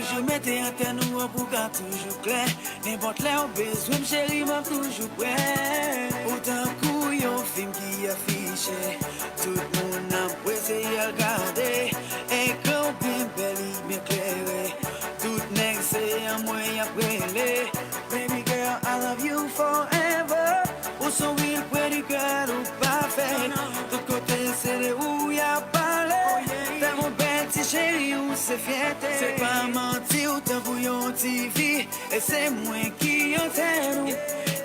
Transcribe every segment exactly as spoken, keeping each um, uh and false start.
Toujou mete antèn ou an pou ka toujou klè. Nenpòt lè w bezwen m, cheri, m ap toujou prè. Ou tankou yon fim ki afiche, tout moun ap prese y al gade. Ekran w byen bèl, li byen klere. Tout nèg se anmwe y ap rele. Baby girl, I love you forever. Ou se yon wil prè di kè, ou pafè. Tout kote se de ou y ap pale. Tèlman bèl, ti cheri, ou se fyète. Se pa manti, ou tankou yon ti fi. E se mwen ki antèn ou.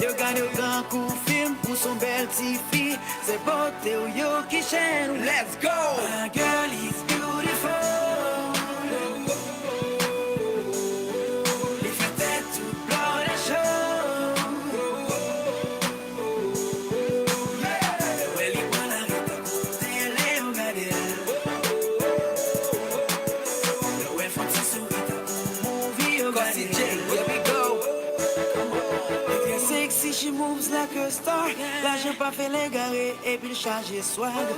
Yo gade w tankou fim, ou se yon bèl ti fi. Se bote w yo ki chèn ou. Let's go! My girl is beautiful. Li fè tèt tout blood a show. Lè w wè li pran lari tankou tele, ou gade l. Lè w wè l fè yon ti souri tankou movie, ou gade l. Li trè sexy, she moves like a star. Lajan pa fè l egare, epi l chaje swag.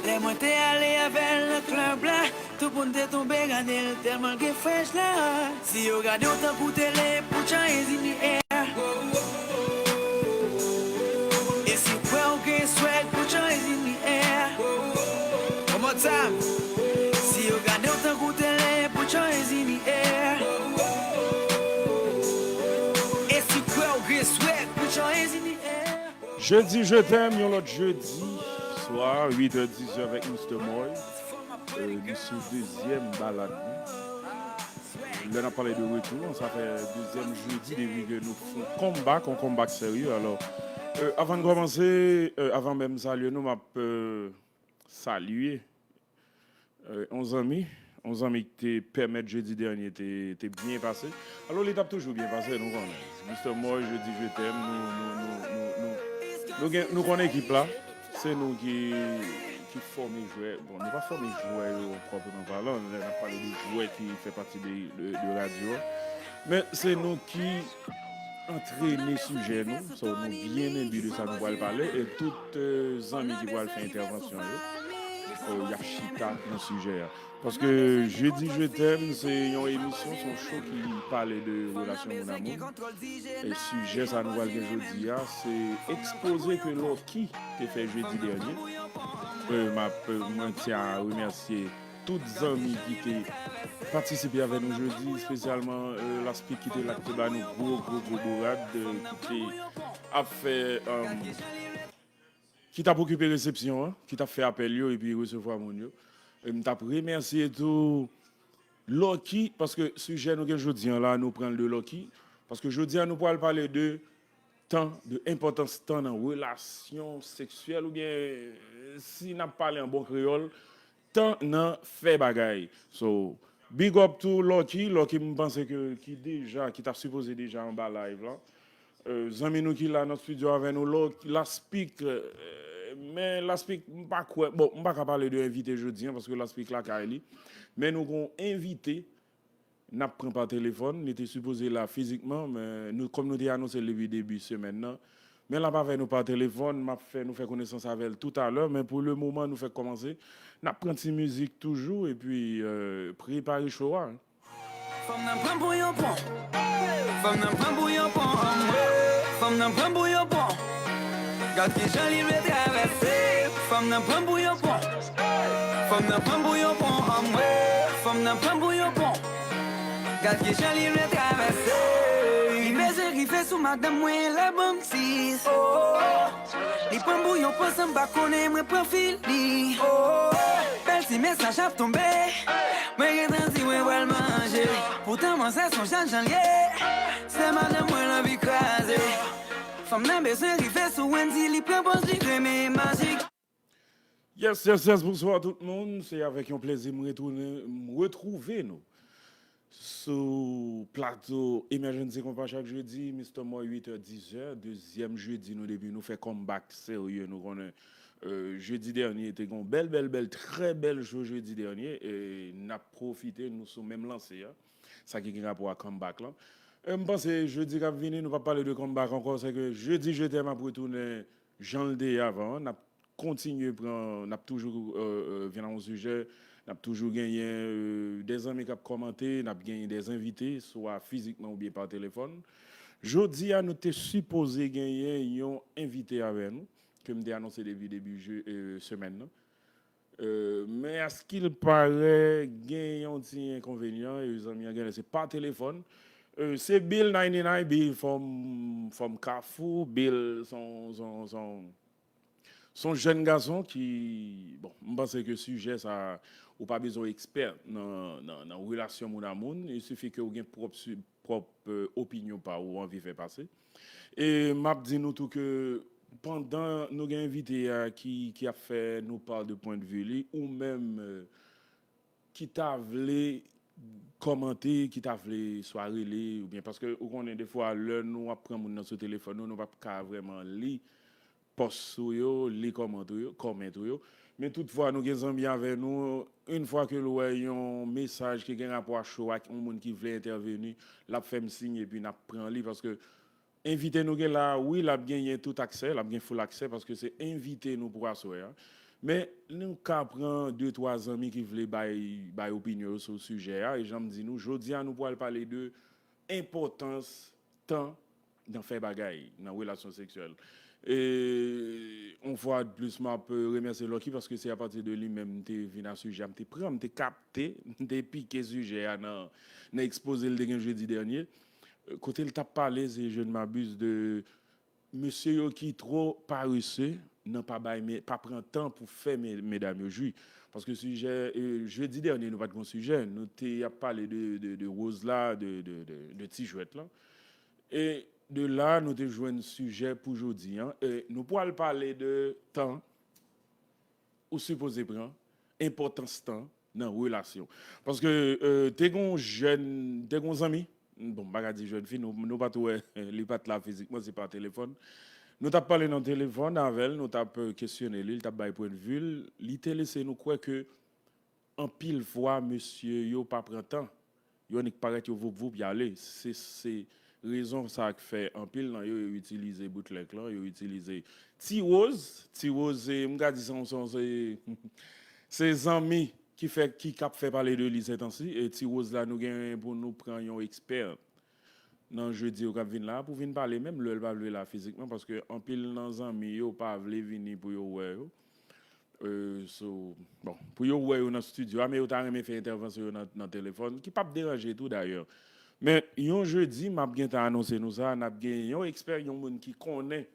Lè mwen te ale avè l nan club la, tout moun te tonbe gade l tèlman l gen fresh la. Si yo gade w tankou tele, put your hands in the air. E si w kwè w gen swag, put your hands in the air. One more time. Si yo gade w tankou tele, put your hands in the air. E si w kwè w gen swag, put your hands in the air. Jeudi Je t'aime, yon lòt jedi swa, uit è, diz è avèk Mister Moy. Euh, nou sou dezyèm balad nou. Lè n ap pale de retou, sa fè dezyèm jedi depi ke nou fè yon comeback, yon comeback serye. Alò, euh, avan n kòmanse, euh, avan menm salye nou, m ap, euh, salye, euh, yon zanmi, yon zanmi ki te pèmèt jedi dènye te, te byen pase. Alò, li t ap toujou byen pase, nou konnen. Mister Moy, Jeudi Je t'aime, nou, nou, nou, nou, nou, nou gen, nou konn ekip la. Se nou ki, ki fòme jwè. Bon, nou pa fòme jwè yo, pwòpman palan, lè n ap pale de jwè ki fè pati de, de, de radyo a. Men se nou ki antrene sijè nou. So, nou byen enbi de sa nou pral pale. E tout, euh, zanmi ki pral fè entèvansyon yo, euh, y ap chita nan sijè a. Paske Jeudi Je t'aime, se yon emisyon, se yon show ki pale de relasyon moun a moun. E sijè sa nou pral gen jodi a, se ekspoze ke Lucky te fè jedi dènye. Euh, m ap, euh, mwen tyen a remèsye tout zanmi ki te patisipe avè nou jodi, espesyalman, euh, Laspik ki te la, ki te ba nou gwo, gwo, gwo bourad, euh, ki te ap fè, euh, ki t ap okipe resepsyon an, ki t ap fè apèl yo epi resevwa moun yo. E m t ap remèsye tou Lucky, paske sijè nou gen jodi an la, nou pran l de Lucky. Paske jodi an, nou pral pale de tan, de enpòtans tan nan relasyon seksyèl, oubyen, si n ap pale an bon kreyòl, tan nan fè bagay. So, big up to Lucky. Lucky, m panse ke ki deja, ki ta sipoze deja anba live lan. Euh, zanmi nou ki la nan studio avè nou, Lucky, Laspik, euh, men Laspik, m pa kwè, bon, m pa ka pale de envite jodi an, paske Laspik lakay li. Men nou gon envite, n ap pran pa telefòn, li te sipoze la fizikman, men nou, kòm nou te anonse l depi debi semèn nan, men l ap avè nou pa telefòn, m ap fè nou fè konesans avè l toutalè, men pou le moman, nou fèk kòmanse, n ap pran ti mizik toujou, epi, euh, prepare show a. Fanm nan pran pou yon pon. Fanm nan pran pou yon pon, anmwe. Fanm nan pran pou yon pon. Gad kijan li vle travèse. Fanm nan pran pou yon pon. Fanm nan pran pou yon pon, anmwe. Fanm nan pran pou yon pon. Gad kijan li vle travèse. Li bezwen rive sou madanm mwen, la ban m sis. Oh, oh, oh. Li pran bouyon pran sanba, konnen mwen pran fil li. Oh, oh, oh. Bèl ti mesaj ap tonbe. Mwen gentan di mwen pral manje. Poutan manzè son jan jan l ye. Se madanm mwen l anvi kraze. Fanm nan bezwen rive sou Wendy, li pran pòz li renmen majik. Yes, yes, yes, bonswa tout moun. Se avèk yon plezi m retounen, m retwouve nou sou plato Emergency Konpa chak jedi, Mister Moy, uit è, diz è, dezyèm jedi nou depi nou fè comeback serye, nou konnen, euh, jedi dènye te gon bèl, bèl, bèl, trè bèl show jedi dènye, e n ap pwofite, nou sou menm lanse a, sa ki gen rapò a comeback lan. E m panse jedi k ap vini, nou p ap pale de comeback ankò, se ke Jeudi Je t'aime ap retounen jan l te ye avan an, n ap kontinye pran, n ap toujou, euh, euh, vin ak yon sijè, N ap toujou genyen euh, de zanmi k ap kòmante, n ap genyen de envite, swa fizikman oubyen pa telefòn. Jodi a, nou te sipoze genyen yon envite avè nou, ke m te anonse depi debi je, euh, semèn nan. Euh, men askil parè, gen yon ti enkonvenyan, e zanmi an genlè se pa telefòn. Euh, se Bill ninety-nine, Bill from, from Kafou, Bill son, son, son, son jèn gason ki, bon, m panse ke sijè sa, ou pa bezwen ekspè nan, nan, nan relasyon moun a moun, il suffit ke ou gen pwòp, pwòp euh, opinyon pa ou anvi fè pase. E m ap di nou tou ke pandan nou gen envite a ki, ki ap fè nou part de point de vue li, ou menm euh, ki ta vle kòmante, ki ta vle swa rele, oubyen paske ou konnen defwa lè nou ap pran moun nan sou telefòn nou, nou p ap ka vrèman li pòs ou yo, li kòmant ou yo, kòmant ou yo. Men toutfwa, nou gen zanmi avè nou, yon fwa ke l wè yon mesaj ki gen rapò a show ak yon moun ki vle entèveni, l ap fè m siy epi n ap pran li, paske envite nou gen la, wi, l ap genyen tout aksè, l ap gen full aksè, paske se envite nou pou aswè a. Men nou ka pran de, twa zanmi ki vle bay, bay opinyon yo sou sijè a, e jan m di nou, jodi a nou pral pale de enpòtans tan nan fè bagay, nan relasyon seksyèl. E yon fwa de plis, m ap remèsye Lucky paske se apati de li menm m te vin a sijè a, m te pran, m te kapte, m te pike sijè a nan, nan ekspoze l te gen jedi dènye. Kote l t ap pale, si je ne m'abuse, de mesye yo ki twò parese nan pa bay, pa pran tan pou fè medam yo jwi. Paske sijè, jedi dènye, nou pa t gen sijè. Nou te ap pale de, de, de woz la, de, de, de, de ti jwèt la. E de la, nou te jwenn sijè pou jodi a. E nou pral pale de tan ou sipoze pran, enpòtans tan nan relasyon. Paske euh, te gen yon jèn, te gen yon zanmi, bon, m pa ka di jèn fi, nou, nou pa t wè, li pa t la fizikman, se pa telefòn. Nou t ap pale nan telefòn avè l, nou t ap euh, kesyone li, li t ap bay pwennvi l. Li te lese nou kwè ke anpil fwa, mesye yo pa pran tan. Yo annik parèt, yo voup voup, y ale. Se, se rezon sa k fè anpil nan yo, yo itilize boutlèk lan, yo itilize Ti Woz. Ti Woz, se, m ka di se, se, se, se zanmi ki fè, ki k ap fè pale de li sètansi. E Ti Woz la, nou gen pou nou pran yon ekspè nan jedi yo k ap vin la pou vin pale, menm lè l pa vle la fizikman, paske anpil nan zanmi yo pa vle vini pou yo wè yo. Euh, so, bon, pou yo wè yo nan estidyo a, men yo ta renmen fè entèvansyon yo nan, nan telefòn, ki p ap deranje tou dayè. Men yon jedi, m ap gentan anonse nou sa, n ap gen yon ekspè, yon moun ki konnen,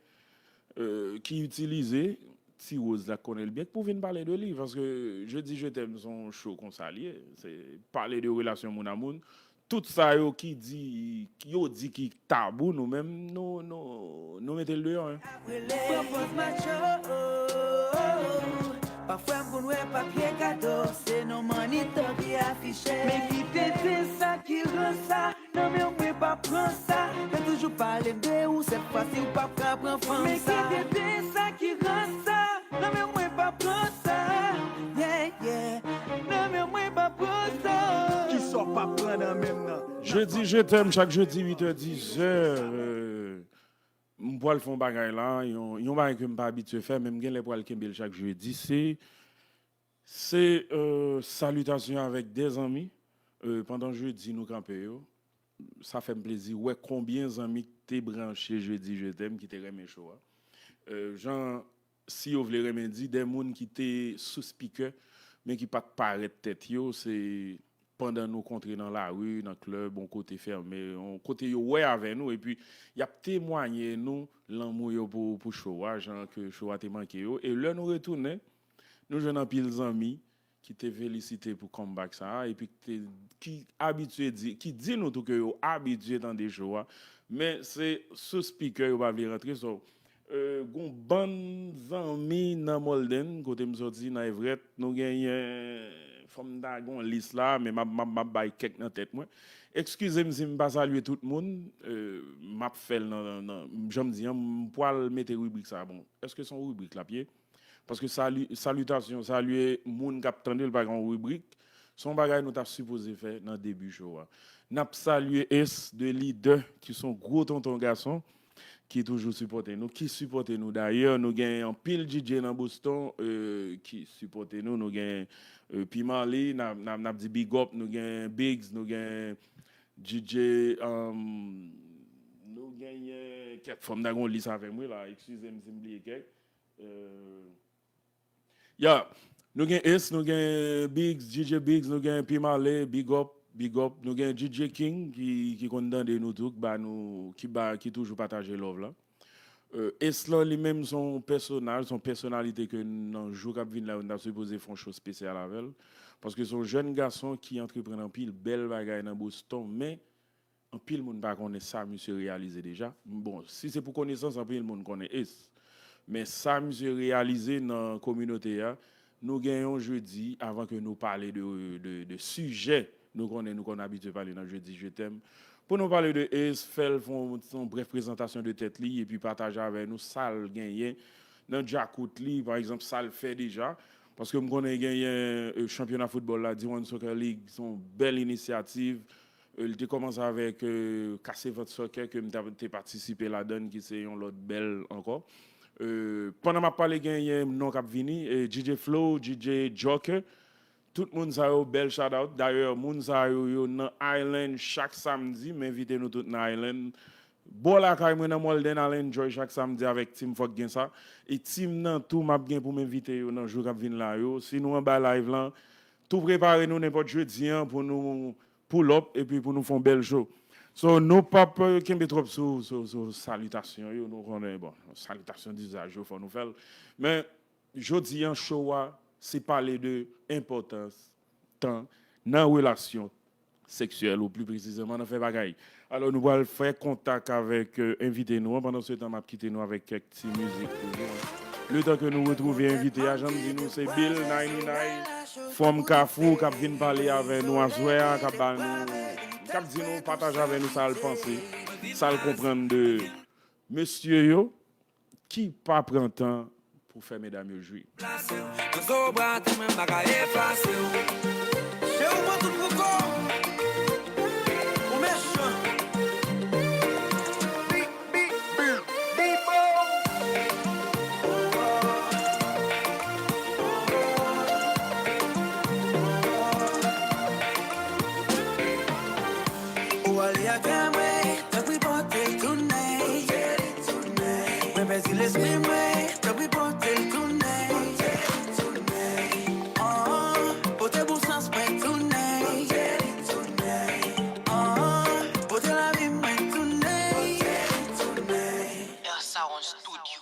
euh, ki itilize Ti Woz la, k konnen l byen, k pou vin pale de li, paske Jedi Je T'aime se yon show konsa l ye, se pale de relasyon moun a moun, tout sa yo ki di, yo di ki tabou, nou menm, nou, nou, nou mete l deyò, hein. Pran pòz macho, pafwa m konn wè papye kado, se non Manito ki afiche. Men ki tenten sa ki ran sa, nan men mwen pa pran sa. Yo toujou pale m de ou, sèt fwa si w p ap ka pran fanm sa. Men ki tenten sa ki ran sa, nan men mwen pa pran sa. Yeah, yeah. Nan men mwen pa pran sa. Kisa w p ap pran nan men m nan? Jedi Je T'aime, chak jedi, uit è, diz è. Euh, m pral fè yon bagay la, yon, yon bagay ke m pa abitye fè, men m genlè pral kenbe l chak jedi. Se, se euh, salitasyon avèk de zanmi. Euh, pandan jedi nou kanpe yo, sa fè m plezi wè konbyen zanmi ki te branche Jedi Je T'aime, ki te renmen show a. Euh, jan si yo vle renmen di, de moun ki te sou spikè, men ki pa t parèt tèt yo, se pandan nou kontre nan lari, nan klèb, yon kote fèmen, yon kote yo wè avè nou, epi y ap temwaye nou lanmou yo pou, pou show a, jan ke show a te manke yo. E lè nou retounen, nou jwenn anpil zanmi ki te felisite pou comeback sa a, epi ki te, ki abitye di, ki di nou tou ke yo abitye tande show a, men se sou spikè yo pa vle rantre, so, euh, gon bann zanmi nan Mòlden, kote m sòti, nan Everett, nou genyen, fò m ta gon lis la, men m ap, m ap, m ap bay kèk nan tèt mwen. Eskize m si m pa salye tout moun, euh, m ap fè l nan, nan, nan, jan m di an, m pral mete ribrik sa a. Bon, èske se yon ribrik l ap ye? Paske sali-, salitasyon, salye moun k ap tande l pa gen yon ribrik. Se yon bagay nou ta sipoze fè nan debi show a. N ap salye S de Lidè, ki se yon gwo tonton gason, ki toujou sipòte nou, ki sipòte nou dayè. Nou gen anpil D J nan Boston euh, ki sipòte nou. Nou gen euh, P Marley, n ap, n ap, n ap di big up, nou gen Biggs, nou gen D J, um, nou genyen kèk fòm nan gon lis avè m wi la, eskize m si m bliye kèk. Euh, Ya, nou gen Ace, nou gen Biggs, D J Biggs, nou gen P Marley, big up, big up. Nou gen D J King ki, ki konn tande nou tou, ki ba nou, ki ba, ki toujou pataje love la. Euh, Ace lan li menm se yon pèsonaj, se yon pèsonalite ke nan jou k ap vin la yo, n ta sipoze fè yon show espesyal avè l. Paske se yon jèn gason ki antreprann anpil bèl bagay nan Boston, men anpil moun pa konnen sa misye reyalize deja. Bon, si se pou konesans, anpil moun konnen Ace. Men sa misye reyalize nan kominote a, nou gen yon jedi, avan ke nou pale de, de, de sijè nou konnen nou konn abitye pale nan jedi Je t'aime. Pou nou pale de Ace, fè l fè yon, yon brèf prezantasyon de tèt li, epi pataje avè nou sa l genyen nan djakout li, pa egzanp, sa l fè deja. Paske m konnen genyen euh, chanpyona foutbòl la, D one Soccer League, se yon bèl inisyativ. Euh, li te kòmanse avèk euh, Kase Vant Soccer ke m ta- te patisipe ladan l, ki se yon lòt bèl ankò. Euh, pandan m ap pale, genyen non k ap vini, euh, D J Flow, D J Joker, tout moun sa yo, bèl shout out. Dayè, moun sa yo, yo nan Island chak samdi, m envite nou tout nan Island. Bò lakay mwen nan Walden, al enjoy chak samdi avèk team Fòk Gen Sa. E team nan tou, m ap gen pou m envite yo nan jou k ap vin la yo. Si nou anba live lan, tou prepare nou nenpòt jedi an pou nou pull up epi pou nou fè yon bèl show. So, nou p ap euh, kenbe twòp sou, sou, sou salitasyon yo, nou konnen, bon, salitasyon dizaj yo, fò nou fè l. Men, jodi an, show a, se pale de enpòtans tan nan relasyon seksyèl, ou pli presizeman nan fè bagay. Alò, nou pral fè kontak avèk euh, envite nou an. Pandan se tan, m ap kite nou avèk kèk ti mizik toujou an. Letan ke nou retwouve envite a, jan m di nou, se Bill ninety-nine from Kafou k ap vin pale avè nou aswè a, k ap ba nou, k ap di nou, pataje avè nou sa l panse, sa l konprann de mesye yo ki pa pran tan pou fè medam yo jwi. Pase w, nan zo bra, te menm bagay efase w. Se ou pran tout pou kò w. Ou mechan. Bi, bi, bi, bi, bo. Ou ale avè mwen, tanpri pote l tounen. Mwen pèdi lespri mwen, tanpri pote l tounen. Oh, pote bon sans mwen tounen. Oh, pote lavi mwen tounen. Air Sound Studio.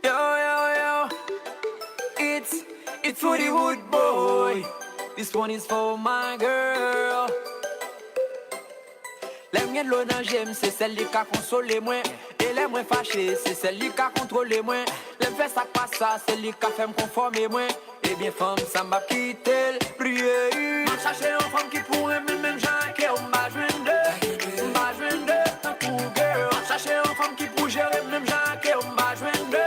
Yo, yo, yo. It's, it's Woody Wood Boy. This one is for my girl. Lè m gen dlo nan je m, se sèl li ka konsole mwen. E lè mwen fache, se sèl li ka kontwole mwen. Lè m fè sa k pa sa, se li ka fè m konfòme mwen. Ebyen fanm sa m p ap kite l bliye. M ap chache yon fanm ki pou renmen m menm jan ke w, m pa jwenn de. M pa jwenn de tankou girl. M ap chache yon fanm ki pou jere m menm jan ke w, m pa jwenn de.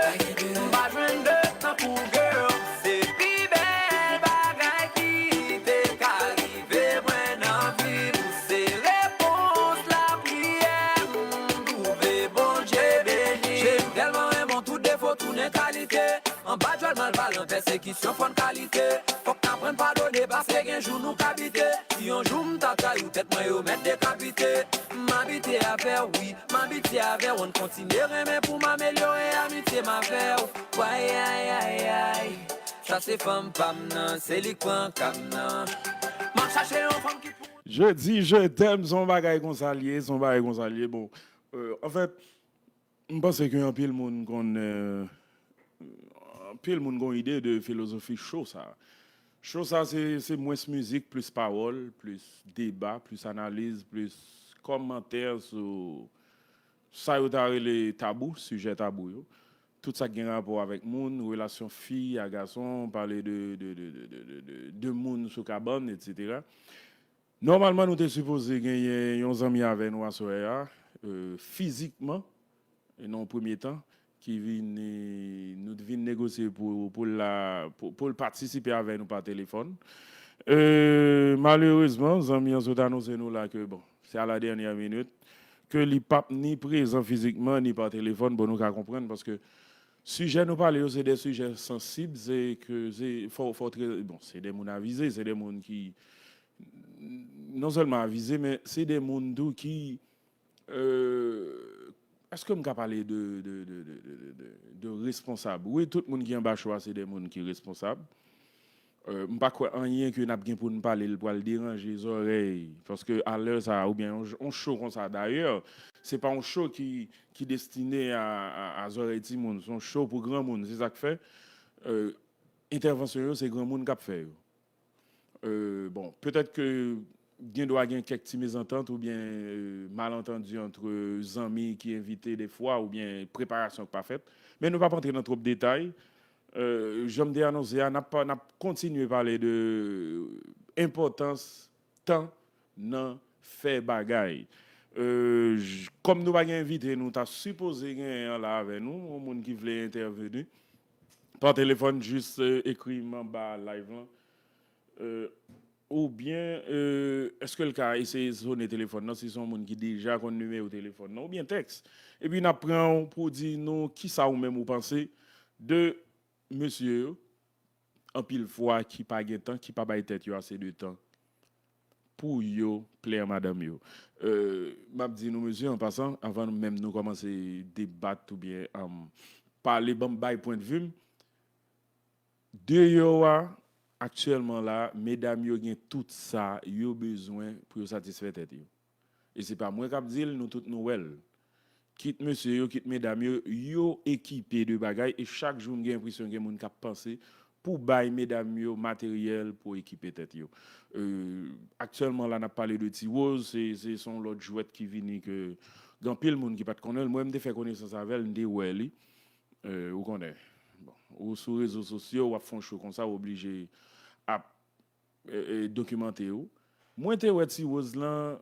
M pa jwenn de tankou girl. Se pi bèl bagay ki te ka rive mwen nan vi m. Se repons lapriyè m twouve Bondye beni. Jezi tèlman renmen w, tout defo tounen kalite. Anba djòl malpalan, pèsekisyon fòn kalite. Fòk n aprann padone, paske gen jou nou ka bite. Si yon jou m ta trayi w, tèt mwen yo mèt dekapite. M abite avè w, wi, m abite avè w. Ann kontinye renmen pou m amelyore amitye m avè w. Way, ay, ay, ay. Sa se fanm pa m nan, se li k pran ka m nan. M ap chache yon fanm ki pou. Jodi, je t'aime, se yon bagay konsa l ye, se yon bagay konsa l ye. Bon, euh, anfèt, m panse ke anpil moun konn, euh, anpil moun gon ide de filozofi show sa. Show sa, se, se mwens mizik, plis pawòl, plis deba, plis analiz, plis kòmantè sou sa yo ta rele tabou, sijè tabou yo. Tout sa k gen rapò avèk moun, relasyon fi a gason, pale de, de, de, de, de, de, de, de moun sou kabann, etsetera. Nòmalman, nou te sipoze genyen yon zanmi avè nou aswè a, euh, fizikman, e nan yon premye tan, ki vin, nou te vin negosye pou, pou l la, pou, pou l patisipe avè nou pa telefòn. Euh, malerezman, zanmi an sot anonse nou la ke, bon, se a la dènyè minit, ke li p ap ni prezan fizikman, ni pa telefòn, bon, nou ka konprann, paske sijè nou pale yo, se de sijè sansib, se ke, se, fò, fò trè, bon, se de moun avize, se de moun ki, non sèlman avize, men se de moun tou ki, euh, èske m ka pale de, de, de, de, de, de, de responsab? Wi, tout moun ki anba cho a, se de moun ki responsab. Euh, m pa kwè anyen ke n ap gen pou n pale, l pral deranje zòrèy. Paske alè sa, oubyen yon, yon cho konsa, dayè, se pa yon cho ki, ki destine a, a, a zòrèy timoun, se yon cho pou granmoun. Se sa k fè, euh, entèvansyon yo, se granmoun k ap fè yo. Euh, bon, petèt ke gen dwa gen kèk ti mezantant oubyen, euh, malantandi ant zanmi ki envite defwa oubyen preparasyon k pa fèt. Men nou p ap antre nan twòp detay. Euh, jan m te anonse a, n ap, n ap kontinye pale de enpòtans tan nan fè bagay. Euh, j- kòm nou pa gen envite, nou ta sipoze genyen an la avè nou, yon moun ki vle entèveni pa telefòn, jis, euh, ekri m anba live lan. Euh, oubyen, euh, èske l ka eseye sone telefòn nan si se yon moun ki deja konn nimewo telefòn nan, oubyen tèks? Epi n ap pran w pou di nou kisa ou menm ou panse de mesye yo, anpil fwa ki pa gen tan, ki pa bay tèt yo ase de tan pou yo plè madanm yo. Euh, m ap di nou, mesye, an pasan, avan menm nou kòmanse debat oubyen, um, pale, ban m bay pwendvi m, deyò a, aktyèlman la, medam yo gen tout sa yo bezwen pou yo satisfè tèt yo. E se pa mwen k ap di l, nou tout nou wè l. Kit mesye yo, kit medam yo, yo ekipe de bagay, e chak jou m gen enpresyon gen moun k ap panse pou bay medam yo materyèl pou ekipe tèt yo. Euh, aktyèlman la, n ap pale de Ti Woz, se, se, se yon lòt jwèt ki vini ke gen anpil moun ki pa t konnen l. Mwen, m te fè konesans avè l, m te wè li. Euh, ou konnen, bon, ou sou rezo sosyo, w ap fè yon cho konsa, w oblije ap, euh, euh, dokimante w. Mwen te wè Ti Woz lan,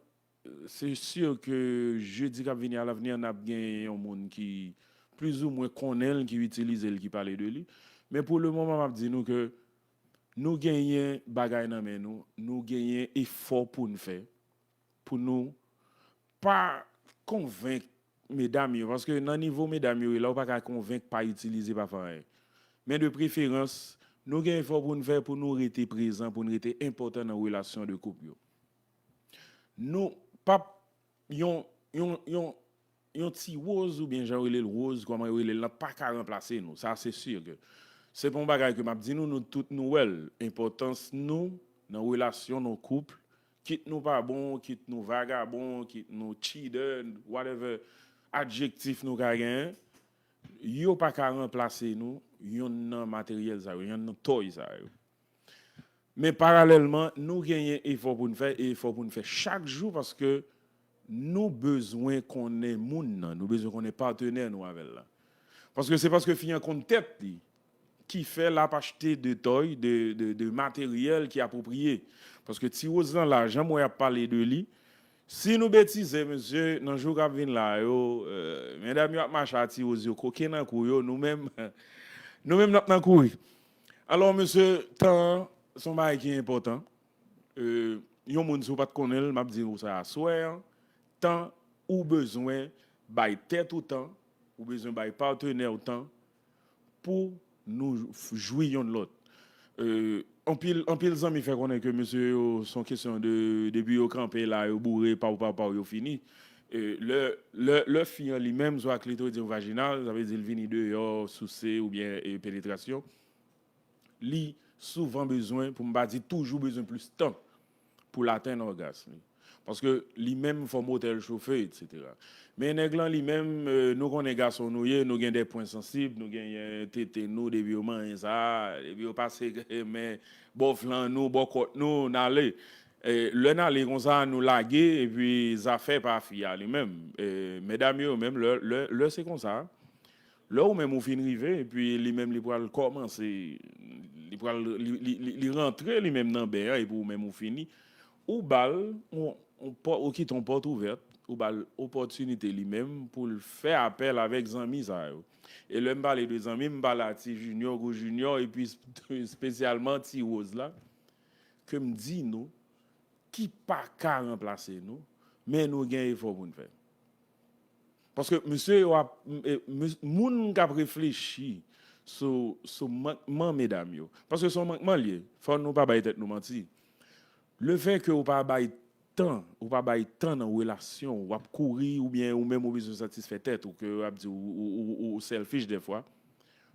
euh, se si ke jedi k ap vini alavni an, n ap gen yon moun ki plizoumwen konnen l, ki itilize l, ki pale de li. Men pou le moman, m ap di nou ke nou genyen bagay nan men nou, nou genyen efò pou n fè, pou nou pa konvenk medam yo, paske nan nivo medam yo ye la, ou pa ka konvenk pa itilize, pa fè anyen. Men de preferans, nou gen efò pou n fè pou nou rete prezan, pou n rete enpòtan nan relasyon de koup yo. Nou p ap, yon, yon, yon, yon Ti Woz oubyen jan yo rele l Woz, kòman yo rele l lan, pa ka ranplase nou. Sa se si ke se pa yon bagay ke m ap di nou, nou tout nou wè l. Enpòtans nou nan relasyon, nan koup, kit nou pa bon, kit nou vagabon, kit nou cheater, whatever adjektif nou ka genyen, yo pa ka ranplase nou, yonn nan materyèl sa yo, yonn nan tòy sa yo. Men paralèlman, nou genyen efò pou n fè, e efò pou n fè chak jou, paske nou bezwen konnen moun nan, nou bezwen konnen patnè nou avè l la. Paske se paske fi an konn tèt li ki fè l ap achte de tòy, de, de, de materyèl ki apwopriye. Paske Ti Woz lan la, jan m wè y ap pale de li, si nou betize, mesye, nan jou k ap vin la yo, euh, medam yo ap mache a Ti Woz yo, koke nan kou yo, nou menm, nou menm n ap nan kouri. Alò, mesye, tan an, se yon bagay ki enpòtan. Euh, yon moun, si w pa t konnen l, m ap di w sa aswè an, tan ou bezwen bay tèt ou tan, ou bezwen bay patnè w tan pou nou f- jwi yonn lòt. Euh, anpil, anpil zanmi fè konnen ke mesye yo, se yon kesyon de, depi yo kanpe la, yo boure, paw, paw, paw, yo fini. Euh, lè, lè, lè fi an li menm, swa klitoridyen ou vajinal, sa vle di l vini deyò, souse oubyen, euh, penetrasyon, li souvan bezwen, pou m pa di toujou bezwen plis tan pou l atenn ògas li. Paske li menm fò motè l chofe, etsetera. Men nèg lan li menm, euh, nou konnen gason nou ye, nou gen de pwen sansib, nou genyen tete nou, depi yo manyen sa, depi yo pase men bò flan nou, bò kòt nou, n ale. E, lè n ale konsa, nou lage, epi zafè pa fi a li menm. E, medam yo menm, lè, lè, lè se konsa, lè ou menm ou fin rive, epi li menm li pral kòmanse, li pral, li, li, li, li rantre li menm nan ben an, epi ou menm ou fini, ou ba l, ou, ou, pò- ou kite yon pòt ouvèt, ou ba l opòtinite li menm pou l fè apèl avèk zanmi sa yo. E lè m pale de zanmi, m pale a Ti Junior, Gwo Junior, epi espesyalman Ti Woz la. ke m di nou ki pa ka ranplase nou, men nou gen efò pou n fè. Paske mesye yo ap, e, mes- moun k ap reflechi sou, sou mankman medam yo. Paske se yon mankman l ye. Fò nou pa bay tèt nou manti. Lefètke ou pa bay tan, ou pa bay tan nan relasyon, w ap kouri oubyen ou menm ou bezwen satisfè tèt ou, ke w ap di ou, ou, ou, ou selfish dèfwa.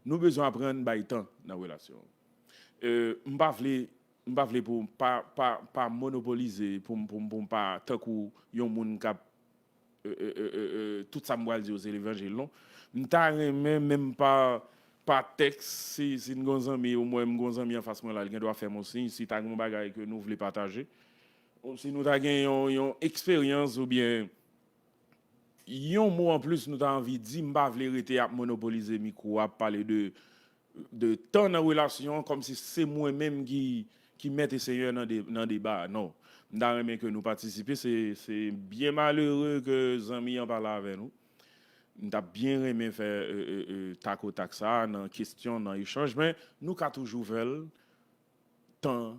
Nou bezwen aprann bay tan nan relasyon. E, m pa vle, m pa vle pou m pa, pa, pa monopolize, pou m, pou m, pou m pa tankou yon moun k ap e, e, e, e, e, tout sa m pral di yo se levanjil, non. M ta renmen, menm pa, pa tèks, si, si n gon zanmi, ou mwen m gon zanmi anfas mwen la, li gen dwa fè m yon siy, si ta gen yon bagay ke nou vle pataje, ou si nou ta gen yon, yon eksperyans oubyen yon mo anplis nou ta anvi di, m pa vle rete ap monopolize mikwo a, ap pale de de tan nan relasyon an, kòmsi se mwen menm ki, ki mèt e senyè nan, de, nan deba a. Non. M ta renmen ke nou patisipe. Se, se byen malere ke zanmi an pa la avè nou. M t ap byen renmen fè e, e, e, takotak sa a nan kesyon, nan echanj, men nou ka toujou fè l tan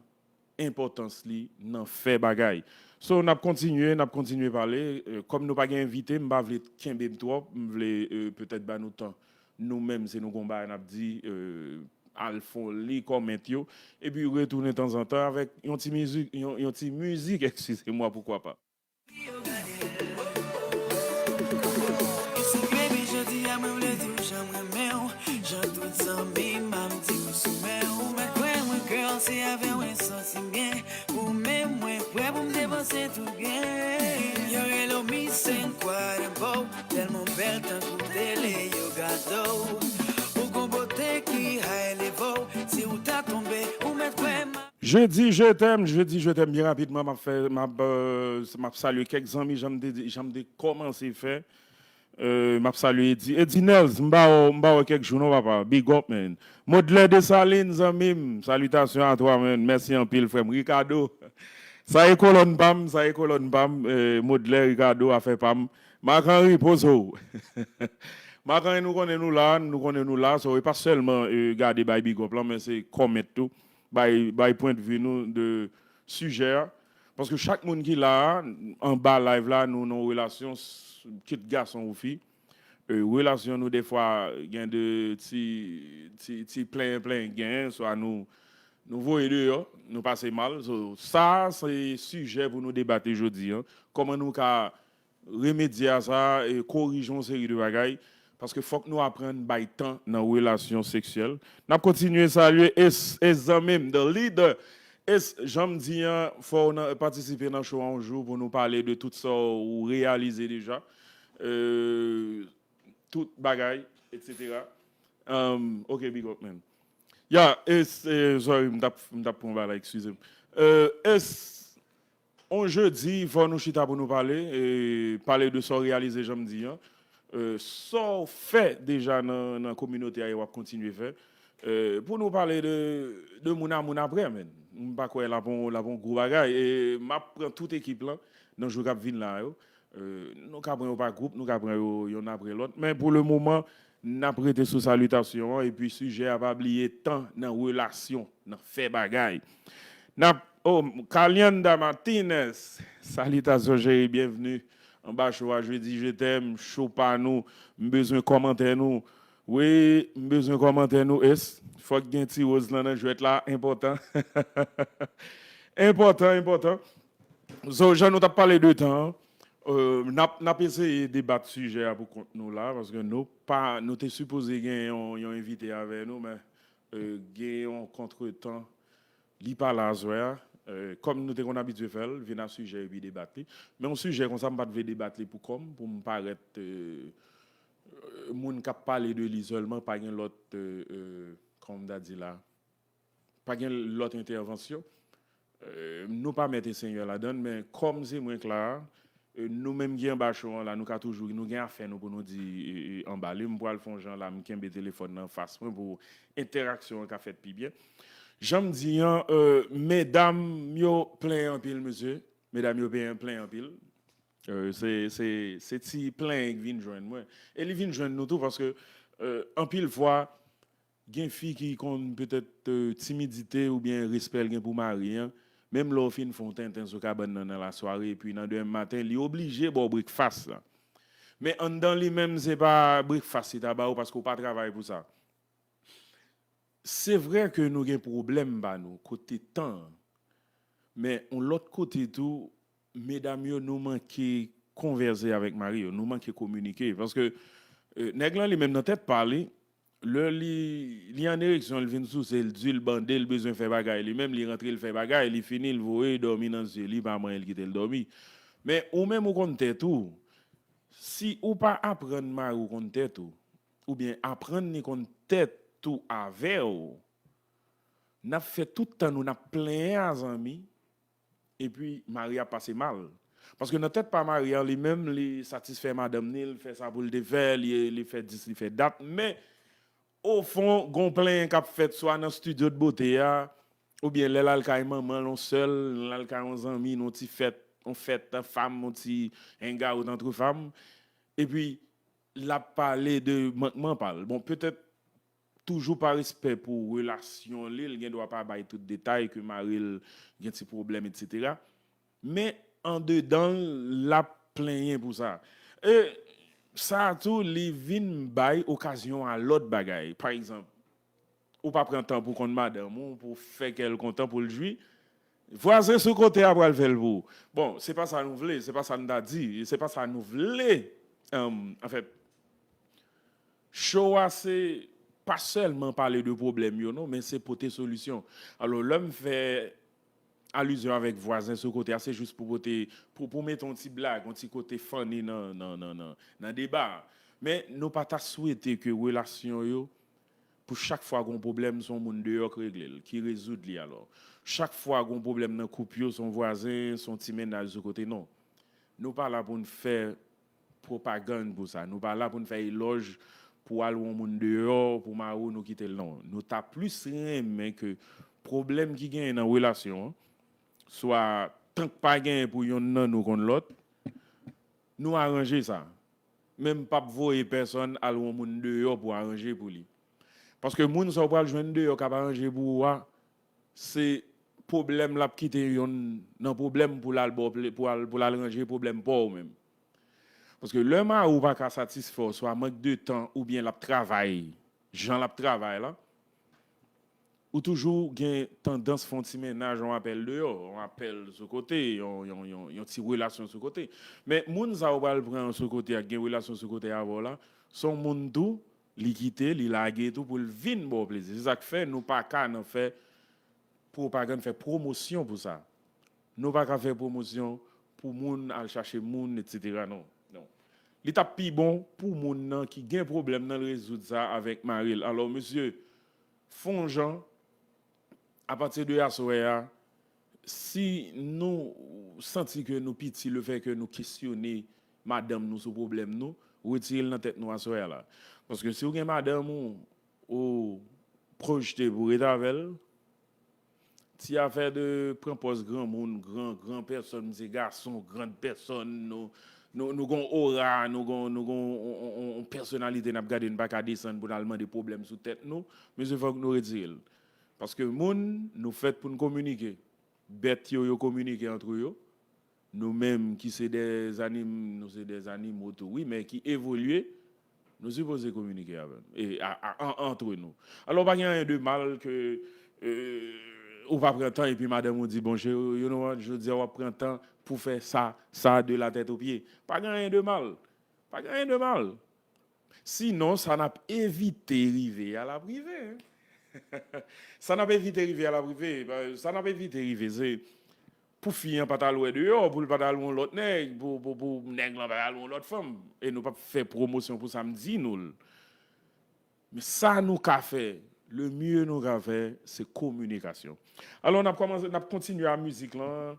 enpòtans li nan fè bagay. So, n ap kontinye, n ap kontinye pale. E, kòm nou pa gen envite, m pa vle kenbe m twòp. M vle e, petèt ba nou tan. Nou menm, se nou gon bagay n ap di, e, al fon li kòmèt yo. Epi retounen tanzantan avèk yon ti mizik, yon, yon ti mizik, eskize mwa, poukwa pa. Baby, jodi a mwen vle di w jan m renmen w. Jan tout zanmi m ap di w sou men w. Ou mèt kwè mwen girl, se avè w mwen santi m byen. Ou menm mwen prè pou m depanse tout byen. Yo rele w Miss Incredible. Tèlman w bèl tankou tele yo gade w. Ou gon bote ki high level. Si w ta tonbe, ou mèt kwè m ap. Jeudi je t'aime, jeudi je t'aime, byen rapidman, m ap fè, m ap, euh, m ap salye kèk zanmi, jan m te, jan m te kòmanse fè. Euh, m ap salye Edi. Edi Nels, m pa wè, m pa wè kèk jou non, papa. Big up, man. Modlè Desalin, zanmi m, salitasyon a twa, man. Mèsi anpil, frè m. Ricardo, sa e kolòn pa m, sa e kolòn pa m. Euh, Modlè, Ricardo, afè pa m. Marc Henry, poze w. Marc Henry, nou konnen nou la, nou konnen nou la. So, e pa sèlman euh, gade bay big up lan, men se kòmèt tou. Bay, bay pwendvi nou de sijè a. Paske chak moun ki la a, anba live la, nou nan yon relasyon, s- kit gason ou fi. E, relasyon nou defwa gen de ti, ti, ti plenyen plenyen gen, swa nou, nou voye deyò, nou pase mal. So, sa, se sijè pou nou debate jodi an. Kòman nou ka remedye a sa, e korije yon seri de bagay, paske fòk nou aprann bay tan nan relasyon seksyèl. N ap kontinye salye S, S zanmi m, the leader. S, jan m di an, fò w nan, patisipe nan show an yon jou pou nou pale de tout sa w reyalize deja. Euh, tout bagay, et cetera. Um, ok, big up, man. Ya, S, eh, sorry, m t ap, m t ap pran bagay, eskize m. Euh, S, On jedi, fò nou chita pou nou pale, e, pale de sa w reyalize jan m di an. E, sa w fè deja nan, nan kominote a e w ap kontinye fè. E, pou nou pale de, de moun a moun apre, men. M pa kwè l ap on, l ap on gwo bagay. E m ap pran tout ekip lan nan jou k ap vin la yo. E, nou ka pran yo pa gwoup, nou ka pran yo yonn apre lòt. Men pou le moman, n ap rete sou salitasyon an. Epi sijè a, pa bliye tan nan relasyon, nan fè bagay. N ap, oh, Calianda Martinez, salitasyon cheri, byenvni anba show a, Jeudi je t'aime, show pa nou, m bezwen kòmantè nou. Wi, m bezwen kòmantè nou, S. Fòk gen ti woz lan nan jwèt la, enpòtan. Enpòtan, enpòtan. So, jan nou t ap pale de tan an, euh, n ap, n ap eseye debat sijè a pou kont nou la, paske nou pa, nou te sipoze gen yon, yon envite avè nou, men euh, gen yon kontretan, li pa la aswè a. Euh, kòm nou te konn abitye fè l, vin a sijè epi debat li. Men yon sijè konsa, m pa t vle debat li pou kò m, pou m parèt euh, euh, moun k ap pale de li sèlman, pa gen lòt, euh, euh, kòman m ta di la, pa gen lòt entèvansyon. Euh, nou pa mèt e senyè ladan l, men kòm se mwen k la a, euh, nou menm ki anba show an la, nou ka toujou, nou gen afè nou pou nou di euh, euh, anba li. M pral fè yon jan la, m kenbe telefòn nan fas mwen pou entèraksyon an ka fèt pi byen. Jan m di an, euh, medam yo plen anpil, mesye. Medam yo plen, plen anpil. Euh, se, se, se ti plenyen k vin jwenn mwen. E li vin jwenn nou tou, paske euh, anpil fwa, gen fi ki konn petèt euh, timidite oubyen respè l gen pou mari an, Menm lè w fin fè yon tenten sou kabann nan nan lasware, epi nan demen maten, li oblije ba w brekfas la. Men anndan li menm, se pa brekfas li ta ba ou paske w pa travay pou sa. Se vre ke nou gen pwoblèm ba nou kote tan an, men yon lòt kote tou, medam yo, nou manke konvèse avèk mari yo, nou manke kominike. Paske euh, nèg lan li menm nan tèt pa li, lè li, li an ereksyon, li vin souse, li di l bande, li bezwen fè bagay li menm, li rantre, li fè bagay, li fini, li voye dòmi nan zye li, pa manyen li kite l dòmi. Men ou menm ou konn tèt ou, si ou pa aprann mari w konn tèt ou, oubyen aprann li konn tèt ou avè w, n ap fè tout tan nou n ap plenyen a zanmi, epi mari a pase mal. Paske nan tèt pa mari an, li menm, li satisfè madanm ni, li fè sa pou l te fè, li, li fè dis, li fè dat, men ofon, gon plenyen k ap fèt swa nan studio de beauté a, oubyen lè l al kay manman l, on sèl, l al kay on zanmi, nan ti fèt, on fèt an fanm, on ti hangout antre fanm, epi l ap pale de mankman pa l. Bon, petèt toujou pa respè pou relasyon li, l gen dwa pa bay tout detay ke mari l gen ti pwoblèm, etsetera. Men andedan l, l ap plenyen pou sa. E sa tou, li vin bay okazyon a lòt bagay. Pa egzanp, ou pa pran tan pou konn madanm ou, pou fè kè l kontan, pou l jwi. Vwazen sou kote a pral fè l pou ou. Bon, se pa sa nou vle, se pa sa n ta di, se pa sa nou vle. Anfèt, show a se pa sèlman pale de pwoblèm yo non, men se pote solisyon. Alò, lè m fè alizyon avèk vwazen sou kote a, se jis pou pote, pou, pou mete yon ti blag, yon ti kote funny nan, nan, nan, nan, nan deba a. Men nou pa ta swete ke relasyon yo, pou chak fwa gon pwoblèm, se yon moun deyò k regle l, ki rezoud li alò. Chak fwa gon pwoblèm nan koup yo, se yon vwazen, se yon ti mennaj sou kote, non. Nou pa la pou n fè pwopagann pou sa. Nou pa la pou n fè elòj pou al wè yon moun deyò, pou mari w nou kite l, non. Nou ta plis renmen ke pwoblèm ki genyen nan relasyon an, swa tank pa genyen pou yonn nan nou konn lòt, nou aranje sa. Men m p ap voye pèsonn al wè yon moun deyò pou aranje pou li. Paske moun sa w pral jwenn deyò k ap aranje pou ou a, se pwoblèm l ap kite yonn nan pwoblèm pou l al ba w ple-, pou al, pou l al ranje pwoblèm pa w menm. Paske lè mari w pa ka satisfè w, swa mank de tan oubyen l ap travay, jan l ap travay la, ou toujou gen tandans fè yon ti mennaj, yon apèl deyò, yon apèl sou kote, yon, yon, yon, yon ti relasyon sou kote. Men moun sa w pral pran sou kote a, gen relasyon sou kote avè w la, se yon moun tou, li kite, li lage tou pou l vin ba w plezi. Se sa k fè nou pa ka nan fè pwopagann, fè pwomosyon pou sa. Nou pa ka fè pwomosyon pou moun al chache moun, etsetera. Non, non. Li t ap pi bon pou moun nan ki gen pwoblèm nan l rezoud sa avèk mari l. Alò, mesye, fè yon jan, apati de aswè a, si nou santi ke nou piti lefètke nou kesyone madanm nou sou pwoblèm nou, retire l nan tèt nou aswè a la. Paske si w gen madanm ou, ou pwojte pou w ret avè l, ti afè de pran pòz granmoun, gran, gran pèsòn, m se gason, grand pèsòn, nou, nou, nou gon ora, nou gon, nou gon on, on, on, on pèsonalite n ap gade, n pa ka desann pou n al mande pwoblèm sou tèt nou, mesye, fòk nou retire l. Paske moun, nou fèt pou n kominike. Bèt yo, yo kominike antre yo. Nou menm ki se de zanim-, nou se de zanimo tou, wi, men ki evolye, nou sipoze kominike avè, e, a, a, an, antre nou. Alò, pa gen anyen de mal ke, euh, ou pa pran tan epi madanm ou di, bon, je, you know what, jodi a w ap pran tan pou fè sa, sa de la tèt o pye. Pa gen anyen de mal. Pa gen anyen de mal. Sinon, sa n ap evite rive a l ap rive. Sa n ap evite rive a l ap rive. Sa n ap evite rive, se pou fi an pa t al wè deyò, pou l pa t al wè yon lòt nèg, pou, pou, pou nèg lan pa t al wè yon lòt fanm. E nou p ap fè pwomosyon pou sa, m di nou l. Men sa nou ka fè, le mieux nou ka fè, se kominikasyon. Alò, n ap kòmanse, n ap kontinye a mizik lan,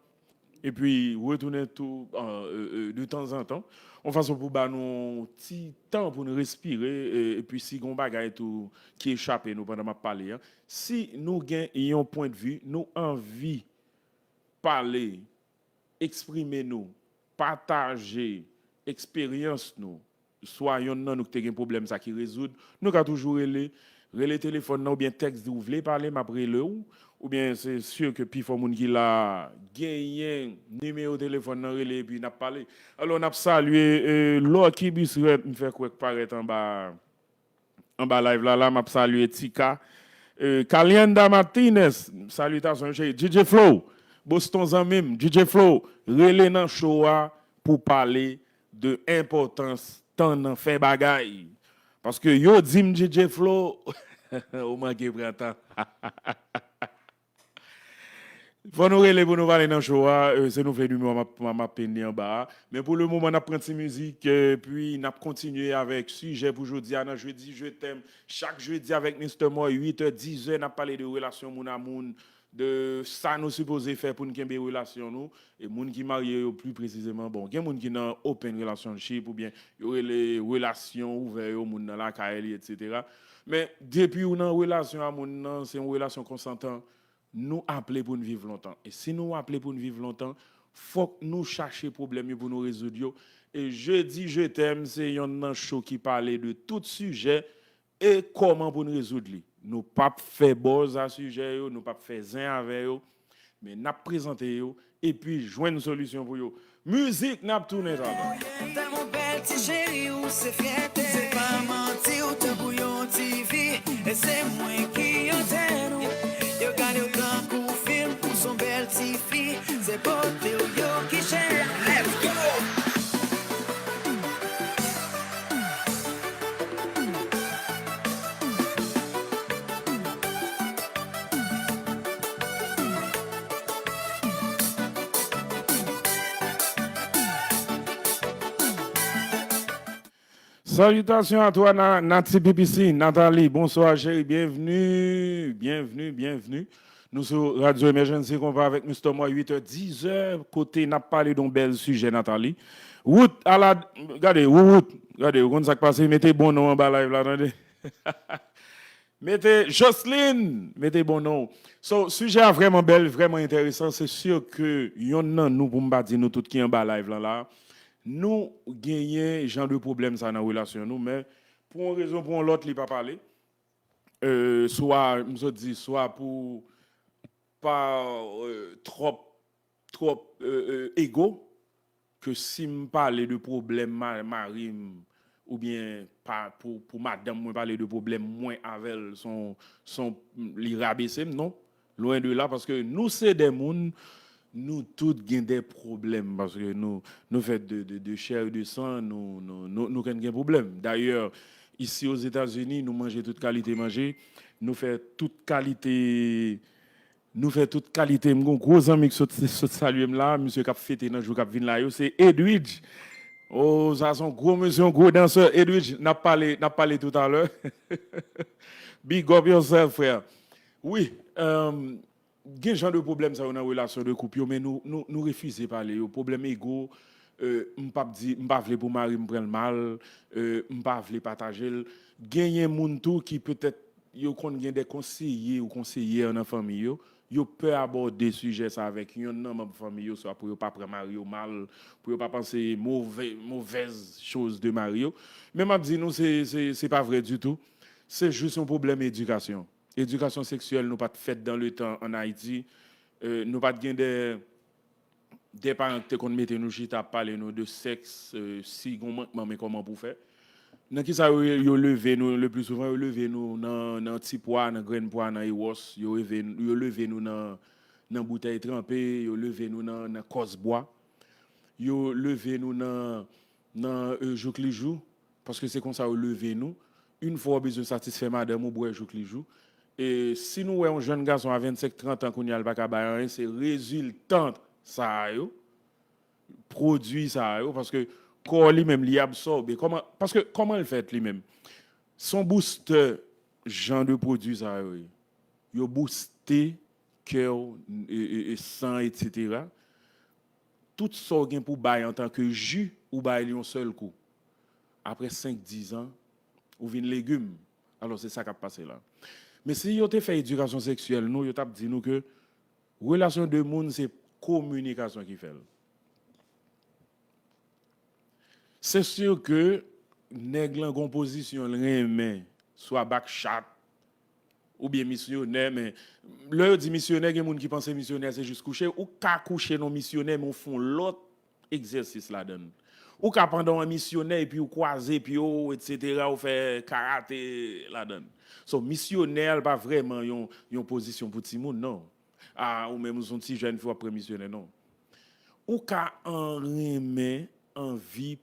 epi retounen tou, euh, euh, euh, de tanzantan, yon fason pou ba nou yon ti tan pou n respire, e, epi si gon bagay tou ki echape nou pandan m ap pale a. Si nou gen yon pwendvi, nou anvi pale, eksprime nou, pataje eksperyans nou, swa yonn nan nou ki te gen pwoblèm sa ki rezoud, nou ka toujou rele Rele telefòn nan oubyen tèks di w vle pale, m ap rele w. Oubyen se si ke pifò moun ki la genyen nimewo telefòn nan, rele epi n ap pale. Alò, n ap salye eh, Lucky Bisrep, m fè kwè k parèt anba, anba live la, la, m ap salye Tika. Eh, Calienda Martinez, salitasyon cheri. D J Flow, Boston zanmi m, D J Flow, rele nan show a pou pale de enpòtans tan nan fè bagay. Paske yo di m D J Flow, ou manke pran tan. Fò nou rele pou nou pale nan show a. Eh, se nou vle nimewo a, m ap, m ap peni anba a. Men pou le moman, n ap pran ti mizik, epi n ap kontinye avèk sijè pou jodi a nan Jedi Je t'aime. Chak jedi avèk Mister Moy, uit è, diz è, n ap pale de relasyon moun a moun, de sa nou sipoze fè pou n kenbe relasyon nou. E moun ki marye yo, pli presizeman, bon, gen moun ki nan open relationship oubyen yo rele relasyon ouvè yo, moun nan lakay li, etsetera. Men depi ou nan relasyon a moun nan, se yon relasyon konsantan, nou aple pou n viv lontan. E si nou aple pou n viv lontan, fòk nou chache pwoblèm yo pou nou rezoud yo. E Jedi Je t'aime, se yonn nan show ki pale de tout sijè e kòman pou n rezoud li. Nou p ap fè buzz a sijè yo, nou p ap fè zen avè yo, men n ap prezante yo epi jwenn solisyon pou yo. Mizik, n ap tounen talè. Tèlman bèl ti cheri, ou se fyète. Se pa manti, ou tankou yon ti fi. E se mwen ki antèn ou. Yo gade w tankou fim, ou se yon bèl ti fi. Se bote w yo ki chèn. Let's go! Salutations à toi, Na- Nati P P C, Nathalie, bonsoir chérie, bienvenue, bienvenue, bienvenue. Nou sou Radio Emergency Konpa avèk Mister Moy, uit è, diz è, kote n ap pale de yon bèl sijè, Nathalie. Wout, ala, gade, Wout, gade, ou konn sa k pase, mete bon non anba live la, tande. Mete, Jocelyn, mete bon non. So, sijè a vrèman bèl, vrèman enteresan. Se si ke yonn nan nou, pou m pa di nou tout ki anba live lan la, nou genyen jan de pwoblèm sa nan relasyon nou, men pou yon rezon, pou yon lòt, li pa pale. Eh, swa, m sot di, swa pou pa eh, twòp, twòp eh, eh, ego, ke si m pale de pwoblèm ma- mari m, oubyen pa, pou, pou madanm mwen pale de pwoblèm mwen avè l, son, son, li rabese m, non. Lwen de la, paske nou se de moun, nou tout gen de pwoblèm, paske nou, nou fèt de, de, de chè e de san, nou, nou, nou, nou konn gen pwoblèm. Dayè, isi Ozetazini, nou manje tout kalite manje, nou fè tout kalite, nou fè tout kalite. M gon gwo zanmi ki sot, sot salye m la, misye k ap fete nan jou k ap vin la yo, se Edwidge. Oh, sa se yon gwo mesye, yon gwo dansè. Edwidge, n ap pale, n ap pale toutalè. Big up yourself, frè. Wi, um, gen jan de pwoblèm sa yo nan relasyon de koup yo, men nou, nou, nou refize pale yo. Pwoblèm ego, eh, m p ap di, m pa vle pou mari m pran l mal, eh, m pa vle pataje l. Genyen moun tou ki petèt yo konn gen de konseye ou konseyè nan fanmi yo, yo pè abòde sijè sa avèk yonn nan manm fanmi yo, swa pou yo pa pran mari yo mal, pou yo pa panse move, mauvaise chose de mari yo. Men m ap di nou, se, se, se pa vre ditou. Se jis yon pwoblèm edikasyon. Edikasyon seksyèl, nou pa t fèt dan le tan ann Ayiti. Eh, nou pa t gen de, de paran ki te konn mete nou chita ap pale nou de sèks, eh, si gon mankman, men kòman pou fè. Nan ki sa yo, yo leve nou, le pli souvan, yo leve nou nan, nan ti pwa, nan grenn pwa, nan ewòs, yo leve, yo leve nou nan, nan boutèy tranpe, yo leve nou nan, nan kòs bwa, yo leve nou nan, nan eh, jouk li jou, paske se konsa yo leve nou. Yon fwa w bezwen satisfè madanm ou, bwè jouk li jou. E si nou wè yon jèn gason a vennsenk, trant an kounye a, l pa ka bay anyen, se reziltan sa a yo, pwodui sa a yo, paske kò li menm, li absòbe. Kòman, paske kòman l fèt li menm? Se yon boustè jan de pwodui sa a yo ye. Yo bouste kè w, e, e, e san, etsetera. Tout sa w gen pou bay antanke ji, ou bay li yon sèl kou. Apre senk, diz an, ou vin legim. Alò, se sa k ap pase la. Men si yo te fè edikasyon seksyèl nou, yo t ap di nou ke relasyon de moun, se kominikasyon ki fè l. Se si ke nèg lan gon pozisyon l renmen, swa back chat, Oubyen misyonè, men lè yo di misyonè, gen moun ki panse misyonè se jis kouche. Ou ka kouche nan misyonè, men ou fè yon lòt egzèsis ladan l. Ou ka pandan w misyonè epi ou kwaze pye w, etsetera, ou fè karate ladan l. So, misyonè a pa vrèman yon, yon pozisyon pou timoun, non. A, ou menm ou se yon ti jèn fi w ap pran misyonè, non. Ou ka an renmen, anvi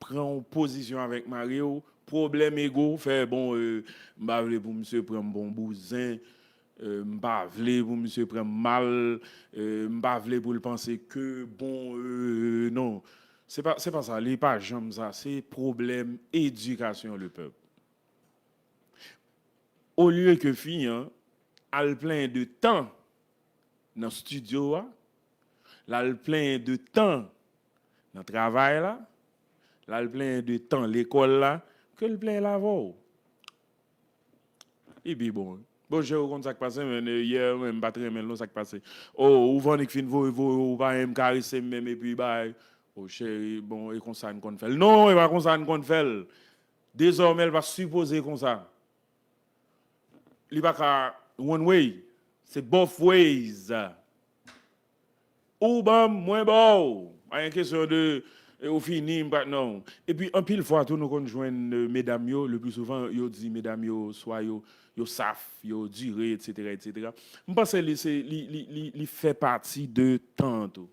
pran yon pozisyon avèk mari w, pwoblèm ego, fè bon, euh, m pa vle pou misye pran m pou yon bouzen, euh, m pa vle pou misye pran m mal, euh, m pa vle pou l panse ke bon, euh, non. Se pa, se pa sa, li pa janm sa, se pwoblèm edikasyon lepèp. Olye ke fi an al plenyen de tan nan estidyo a, l al plenyen de tan nan travay la, l al plenyen de tan lekòl la, ke l plenyen l avè w. Li pi bon. Bon, cheri, ou konn sa k pase, men, yè, mwen, m pa t renmen l, non, sa k pase. O, ou vann ki fin voye, voye, ou pa menm karese m menm, epi bay. O, cheri, bon, e konsa n konn fè l. Non, e pa konsa n konn fè l. Dezòmè, l pa sipoze konsa. Li pa ka one way. Se both ways. Ou ban m, mwen ba w. Pa gen kesyon de, e, ou fini, m pa, non. Epi, anpil fwa tou, nou konn jwenn, e, medam yo, le pli souvan, yo di medam yo, swa yo, yo saf, yo dire, etsetera, etsetera. M panse li, se, li, li, li, li fè pati de tan an tou.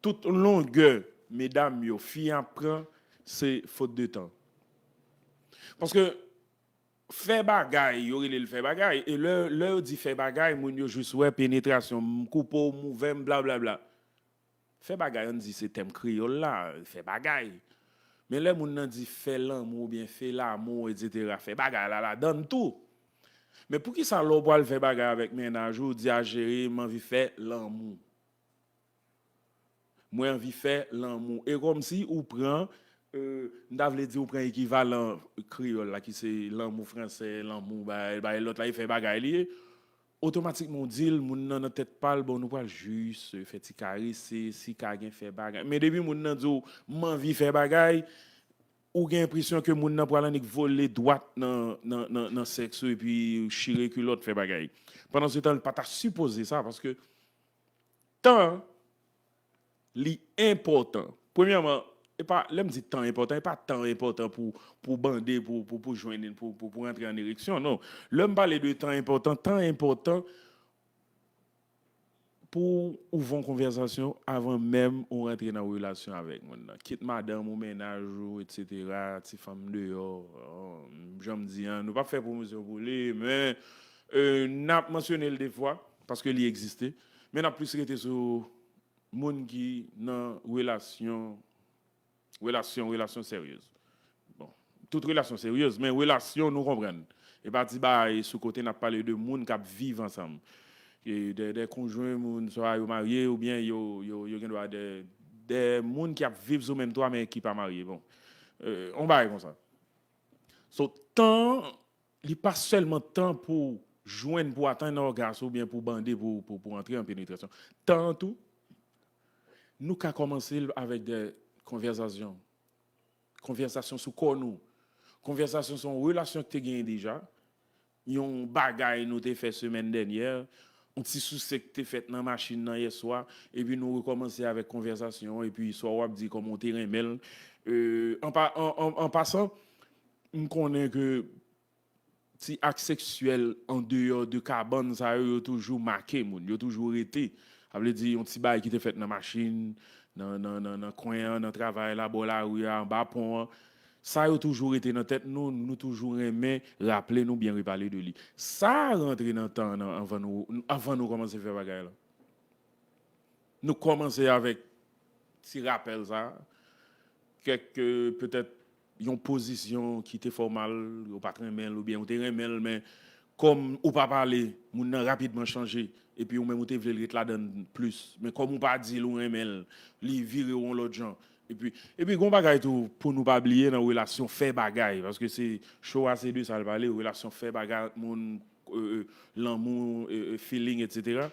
Tout longè medam yo, fi ap pran, se fot de tan. Paske fè bagay, yo rele l fè bagay. E lè, lè yo di fè bagay, moun yo jis wè penetrasyon, m koupe w, m ouvè m, blablabla. Fè bagay, ann di se tèm kreyòl la, fè bagay. Men lè moun nan di fè lanmou oubyen fè lamou, etsetera, fè bagay la ladan l tou. Men poukisa lè w pral fè bagay avèk mennaj ou, ou di a cheri, m anvi fè lanmou? Mwen anvi fè lanmou. E kòmsi ou pran, euh, m ta vle di ou pran ekivalan kreyòl la, ki se lanmou fransè, lanmou, bay, bay lòt la, e fè bagay li ye. Otomatikman, ou di l, moun nan nan tèt pa l, bon, nou pral jis, euh, fè ti karese, si ka gen fè bagay. Men depi moun nan di w, m anvi fè bagay, ou gen enpresyon ke moun nan pral annik vole dwat nan, nan, nan, nan sèks ou epi chire kilòt fè bagay. Pandan se tan, l pa ta sipoze sa, paske tan an, li enpòtan. Premyèman, e pa, lè m di tan enpòtan, e pa tan enpòtan pou, pou bande, pou, pou, pou jwenn, pou, pou, pou rantre an ereksyon, non. Lè m pale de tan enpòtan, tan enpòtan pou ouvè yon konvèsasyon avan menm ou rantre nan relasyon avèk moun nan. Kit madanm ou, mennaj ou, etsetera, ti fanm deyò, jan m di an, nou p ap fè pwomosyon pou li, men, euh, n ap mansyone l defwa, paske li egziste, men n ap plis rete sou moun ki nan relasyon, relasyon, relasyon seryez. Bon, tout relasyon seryez, men relasyon nou konprann. E pa ti bagay sou kote, n ap pale de moun k ap viv ansanm. E de, de konjwen moun, swa yo marye oubyen yo, yo, yo gen dwa de, de moun ki ap viv sou menm twa men ki pa marye. Bon, euh, on bagay konsa. So, tan, li pa sèlman tan pou jwenn, pou atenn ògas oubyen pou bande, pou, pou, pou antre an penetrasyon. Tan an tou, nou ka kòmanse l avèk de konvèsasyon. Konvèsasyon sou kò nou. Konvèsasyon sou yon relasyon ki te genyen deja. Yon bagay nou te fè semèn dènyè. Yon ti souse ki te fèt nan machin nan yèswa. Epi nou rekòmanse avèk konvèsasyon. Epi swa w ap di kòman w te renmen l. Euh, an pa, an, an, an pasan, m konnen ke ti ak seksyèl andeyò de kabann sa yo, yo toujou make moun, yo toujou rete. Sa vle di, yon ti bagay ki te fèt nan machin, nan, nan, nan, nan kwen an, nan travay la, bò lari a, anba pon an. Sa yo toujou rete nan tèt nou, nou toujou renmen raple nou, byen repale de li. Sa rantre nan tan an anvan nou, anvan nou kòmanse fè bagay la. Nou kòmanse avèk ti rapèl sa. Kèk, euh, petèt, yon pozisyon ki te fè w mal, ou pa t renmen l, oubyen ou te renmen l, men kòm ou pa pale, moun nan rapidman chanje, epi ou menm ou te vle l ret ladan l plis. Men kòm ou pa di l ou renmen l, li vire w yon lòt jan. Epi, epi gen yon bagay tou pou nou pa bliye nan relasyon fè bagay, paske se show a se de sa l pale, relasyon fè bagay ant moun, euh, euh, lanmou, euh, euh, feeling, etsetera.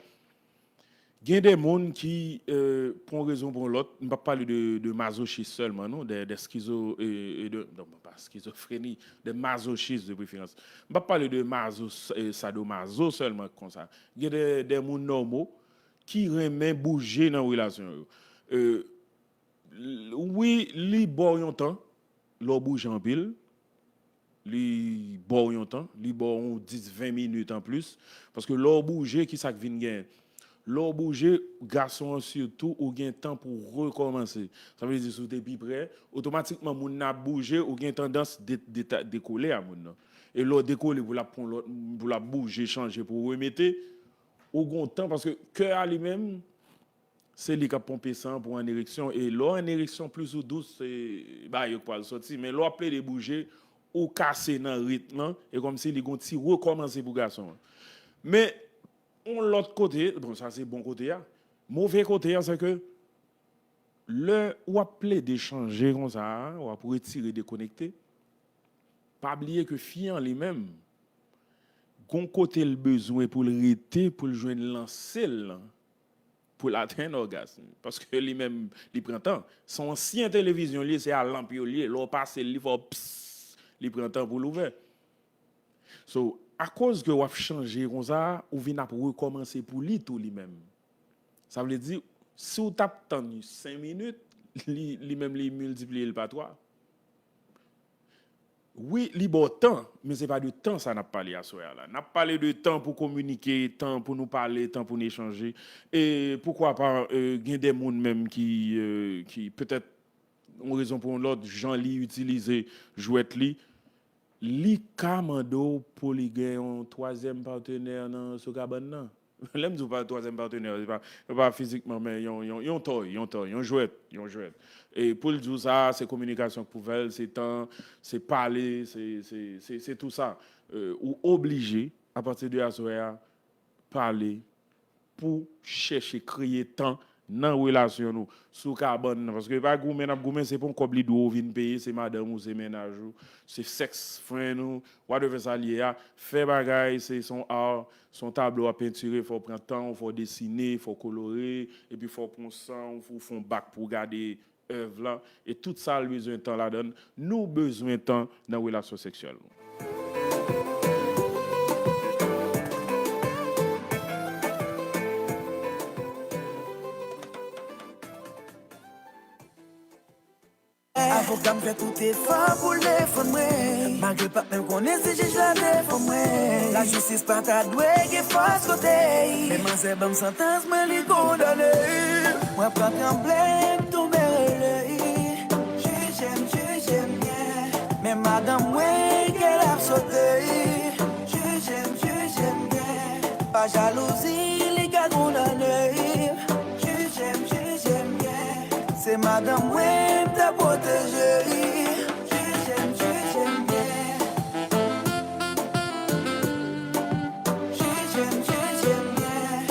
Gen de moun ki, euh, pou yon rezon ou pou yon lòt, m p ap pale de, de mazochis sèlman, non, de, de skizo, e, e de, non, pa skizofreni, de mazochis de preferans. M p ap pale de mazo, e sadomazo sèlman konsa. Gen de, de moun nòmo ki renmen bouje nan relasyon yo. Euh, l- wi, li ba w yon tan, lè w bouje anpil, li ba w yon tan, li ba w yon dis, ven minit anplis. Paske lè w bouje, ki sa k vin genyen? Lè w bouje, gason an sitou, ou gen tan pou w rekòmanse. Sa vle di, si w te pi prè, otomatikman, moun nan ap bouje, ou gen tandans de, de, dekole a moun nan. E lè w dekole, pou l ap pran lòt, pou l ap bouje, chanje, pou w remete, ou gen tan, paske kè a li menm, se li k ap ponpe san pou w an ereksyon. E lè w an ereksyon, plis ou dous, se bagay yo k pral sòti. Men lè w ap plede bouje, ou kase nan ritm lan, e kòmsi li gon ti rekòmanse pou gason an. Men, yon lòt kote, bon, sa se bon kote a. Move kote a, se ke lè w ap plede chanje konsa a, w ap retire, dekonekte, pa bliye ke fi an li menm, gon kote l bezwen pou l rete, pou l jwenn lanse l lan, pou l atenn ògasm. Paske li menm, li pran tan. Se yon ansyen televizyon li ye, se a lanp yo li ye. Lè w pase l, li fè w pss, li pran tan pou l ouvè. So, akoz ke w ap chanje konsa, ou vin ap rekòmanse pou li tou li menm. Sa vle di, si w t ap tann senk minit, li, li menm li miltipliye l pa twa. Wi, li ba w tan, men se pa de tan sa n ap pale aswè a la. N ap pale de tan pou kominike, tan pou nou pale, tan pou n echanje. E poukwa pa, euh, gen de moun menm ki, euh, ki petèt, yon rezon pou yon lòt, jan li itilize jwèt li, li ka mande w pou li gen yon twazyèm patenè nan sou kabann nan. Lè m di w pa twazyèm patenè, se pa, se pa fizikman, men yon, yon, yon tòy, yon tòy, yon jwèt, yon jwèt. E pou l di w sa, se kominikasyon k pou fè l, se tan, se pale, se, se, se, se tou sa. Euh, ou oblije, apati de aswè a, pale pou chèche kreye tan nan relasyon nou. Sou kabann nan, paske e pa goumen n ap goumen, se pa yon kòb li dwe w vin peye, se madanm ou, se mennaj ou, se sex friend ou, whatever sa l ye a, fè bagay, se, se yon art, se yon tablo w ap pentire, fò w pran tan w, fò w desine, fò w kolore, epi fò w pran san w, ou fè yon bak pou w gade èv la, e tout sa l bezwen tan ladan l. Nou bezwen tan nan relasyon seksyèl nou. Avoka m fè tout efò pou l defann mwen, malgre l pa t menm konnen si jij la defann mwen. Lajistis pa ta dwe gen fòs kote l. Men manzè ban m santans mwen, li kondane. Mwen pran tranble, m tounen rele. Jije m, jije m byen. Men madanm mwen, kè l ap sote. Jije m, jije m byen. Pa jalouzi, li ka kondane. Jije m, jije m byen. Se madanm mwen m ta pwoteje. Jije m, jije m byen. Jije m, jije m byen.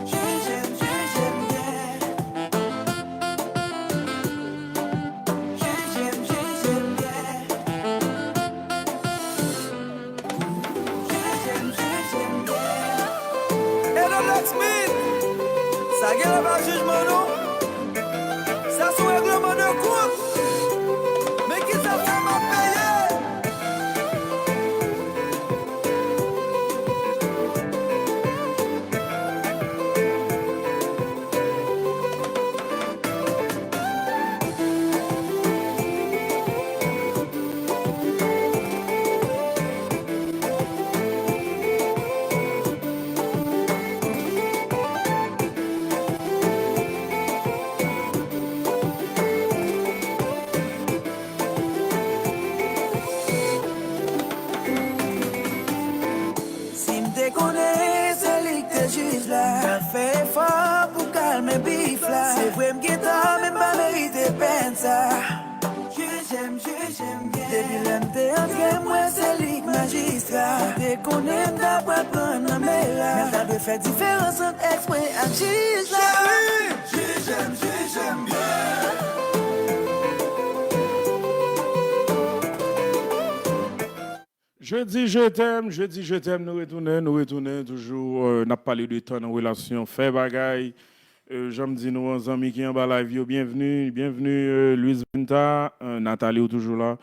Jije m, jije m byen. Jije m, jije m byen. Jije m, jije m byen. Hello, Lexmine. Sa gen lè pa jijman, non. Sa se yon règleman de kont. Men ki sa fè m ap peye? Si m te konnen se li k te jij la, m t ap fè efò pou kalme bif la. Se vre m gen tò, men m pa merite pèn sa. Jije m, jije m byen. Depi lè m te antre, m wè se li k majistra. M te konnen m ta pral pran nan men la. Men l ta dwe fè diferans ant èks mwen ak jij la. Cheri, jije m, jije m byen. Jeudi je t'aime, jeudi je t'aime, nou retounen, nou retounen toujou, euh, n ap pale de tan nan relasyon, fè bagay. Euh, jan m di nou an, zanmi ki anba live yo, byenvni, byenvni, euh, Luis Vinta, euh, Nathalie ou toujou la.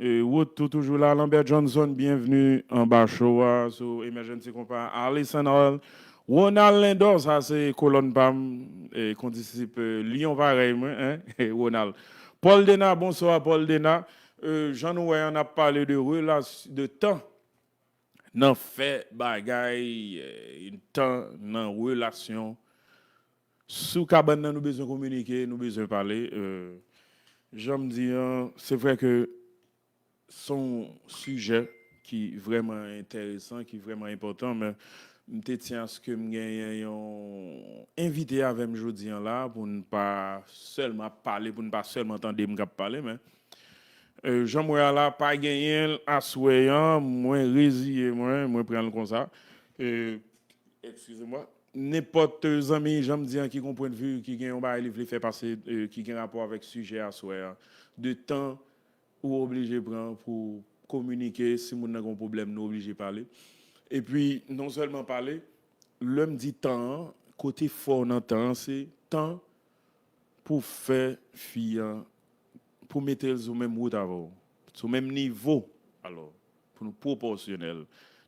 Euh, Wood tou toujou la, Lambert Johnson, byenvni anba show a, sou Emergency Compa, Alison Hall, Ronald Lindor, sa se kolòn pa m, eh, kondisip, eh, Lyon parèy mwen, hein, Ronald. Paul Dena, bonswa Paul Dena. Eh, jan nou wè an, n ap pale de relas-, de tan nan fè bagay, eh, tan nan relasyon. Sou kabann nan, nou bezwen kominike, nou bezwen pale. Eh, jan m di an, se vre ke se yon sijè ki vrèman enteresan, ki vrèman enpòtan, men m te tyen aske m genyen yon envite avè m jodi an la, pou n pa sèlman ap pale, pou n pa sèlman tande m k ap pale, men, eh, jan m wè a la, pa genyen l aswè an, mwen reziye mwen, mwen pran l konsa. Eh, eskize mwa. Nenpòt, eh, zanmi, jan m di an, ki gon pwennvi, ki gen yon bagay li vle fè pase, eh, ki gen rapò avèk sijè aswè an, de tan ou oblije pran pou kominike, si moun nan gen yon pwoblèm, nou oblije pale. Epi, non sèlman pale, lè m di tan an, kote fò w nan tan an, se tan pou fè fi an, pou mete l sou menm wout avè w, sou menm nivo, alò, pou nou pwopòsyonèl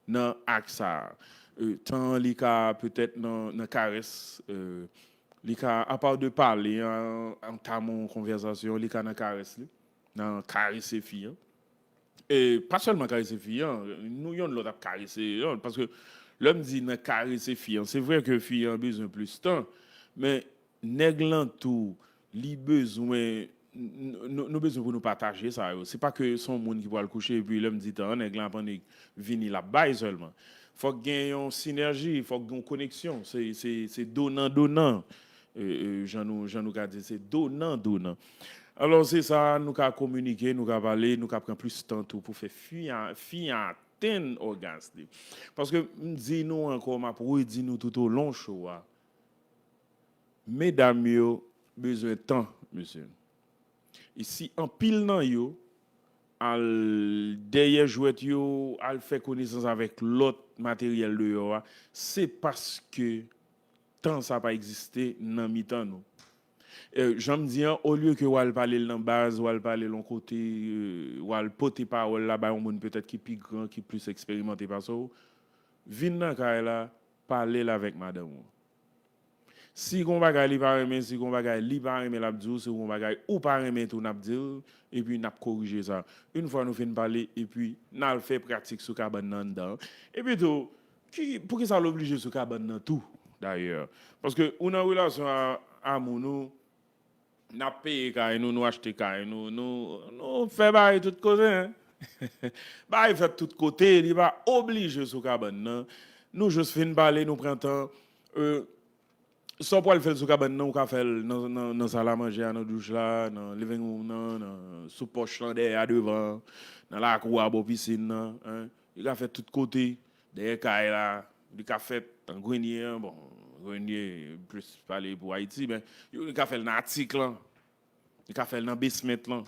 nan ak sa a. Eh, tan an, li ka petèt nan, nan karès, eh, li ka, apa de pale, an, antam yon konvèsasyon, li ka nan karès li, nan karese fi an. E pa sèlman karese fi an, nou yonn lòt ap karese yonn, paske lè m di nan karese fi an, se vre ke fi an bezwen plis tan, men nèg lan tou, li bezwen, n-, n-, nou, nou bezwen pou nou pataje sa yo. Se pa ke se yon moun ki pral kouche, epi lè m di tan an, nèg lan ap annik vini, l ap bay sèlman. Fòk gen yon sinèji, fòk gen yon koneksyon. Se, se, se donan donan. E, e, jan nou, jan nou ka di, se donan donan. Alò, se sa, nou ka kominike, nou ka pale, nou ka pran plis tan tou pou fè fi a, fi a atenn ògas li. Paske m di nou ankò, m ap redi nou toutolon show a, medam yo bezwen tan, mesye. E si anpil nan yo al dèyè jwèt yo, al fè konesans avèk lòt materyèl deyò a, se paske tan sa pa egziste nan mitan nou. E, jan m di an, olye ke w al pale l nan baz, w al pale l yon kote, e, w al pote pawòl la bay yon moun petèt ki pi gran, ki plis eksperimante pase w, vin nan kay la, pale l avèk madanm ou. Si gon bagay li pa renmen, si gon bagay li pa renmen, l ap di w, si gon bagay ou pa renmen tou, n ap di l, epi n ap korije sa. Yon fwa nou fin pale, epi n al fè pratik sou kabann nan anndan. Epi tou, ki, poukisa l oblije sou kabann nan tou, dayè? Paske ou nan relasyon a, a moun ou, n ap peye kay nou, nou achte kay nou, nou, nou fè bagay tout kote, hein. Bagay fèt tout kote, li pa oblije sou kabann nan. Nou jis fin pale, nou pran tan. Euh, sa w pral fè l sou kabann nan, ou ka fè l nan, nan, nan sal a manje a, nan douch la, nan living room nan, nan, sou pòch lan dèyè a, devan, nan lakou a, bò pisin nan, hein. Li ka fèt tout kote, dèyè kay la, li ka fèt nan grenye an, bon, grenye plis pale pou Ayiti, men yo, li ka fè l nan atik lan, li ka fè l nan basement lan,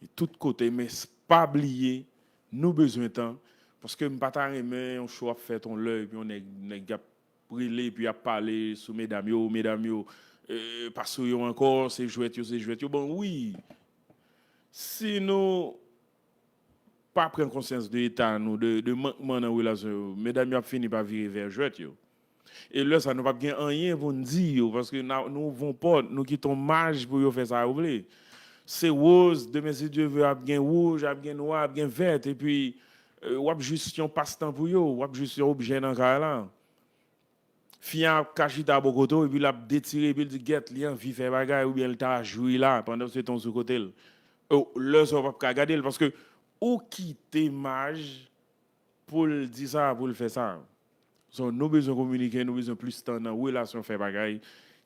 e tout kote, men s-, pa bliye, nou bezwen tan, paske m pa ta renmen yon show ap fèt yon lè, epi yon nèg, nèg ap rele, epi ap pale sou medam yo, medam yo, eh, pa sou yo ankò, se jwèt yo, se jwèt yo. Bon, wi, si nou pa pran konsyans de eta nou, de, de mankman nan relasyon yo, medam yo ap fini pa vire vè jwèt yo. E lè sa, nou p ap gen anyen pou n di yo, paske n a, nou ouvri yon pòt, nou kite yon maj pou yo fè sa yo vle. Se woz, demen si Dye vle, ap gen wouj, ap gen nwa, ap gen vèt, epi, eh, w ap jis yon pastan pou yo, w ap jis yon objè nan kay la. Fi a ka chita bò kote w, epi l ap detire, epi l di, gèt, li anvi fè bagay, oubyen l ta jwi la, pandan se tan w sou kote l. O, lè sa w p ap ka gade l, paske ou kite maj pou l di sa, pou l fè sa. So, nou bezwen kominike, nou bezwen plis tan nan relasyon fè bagay,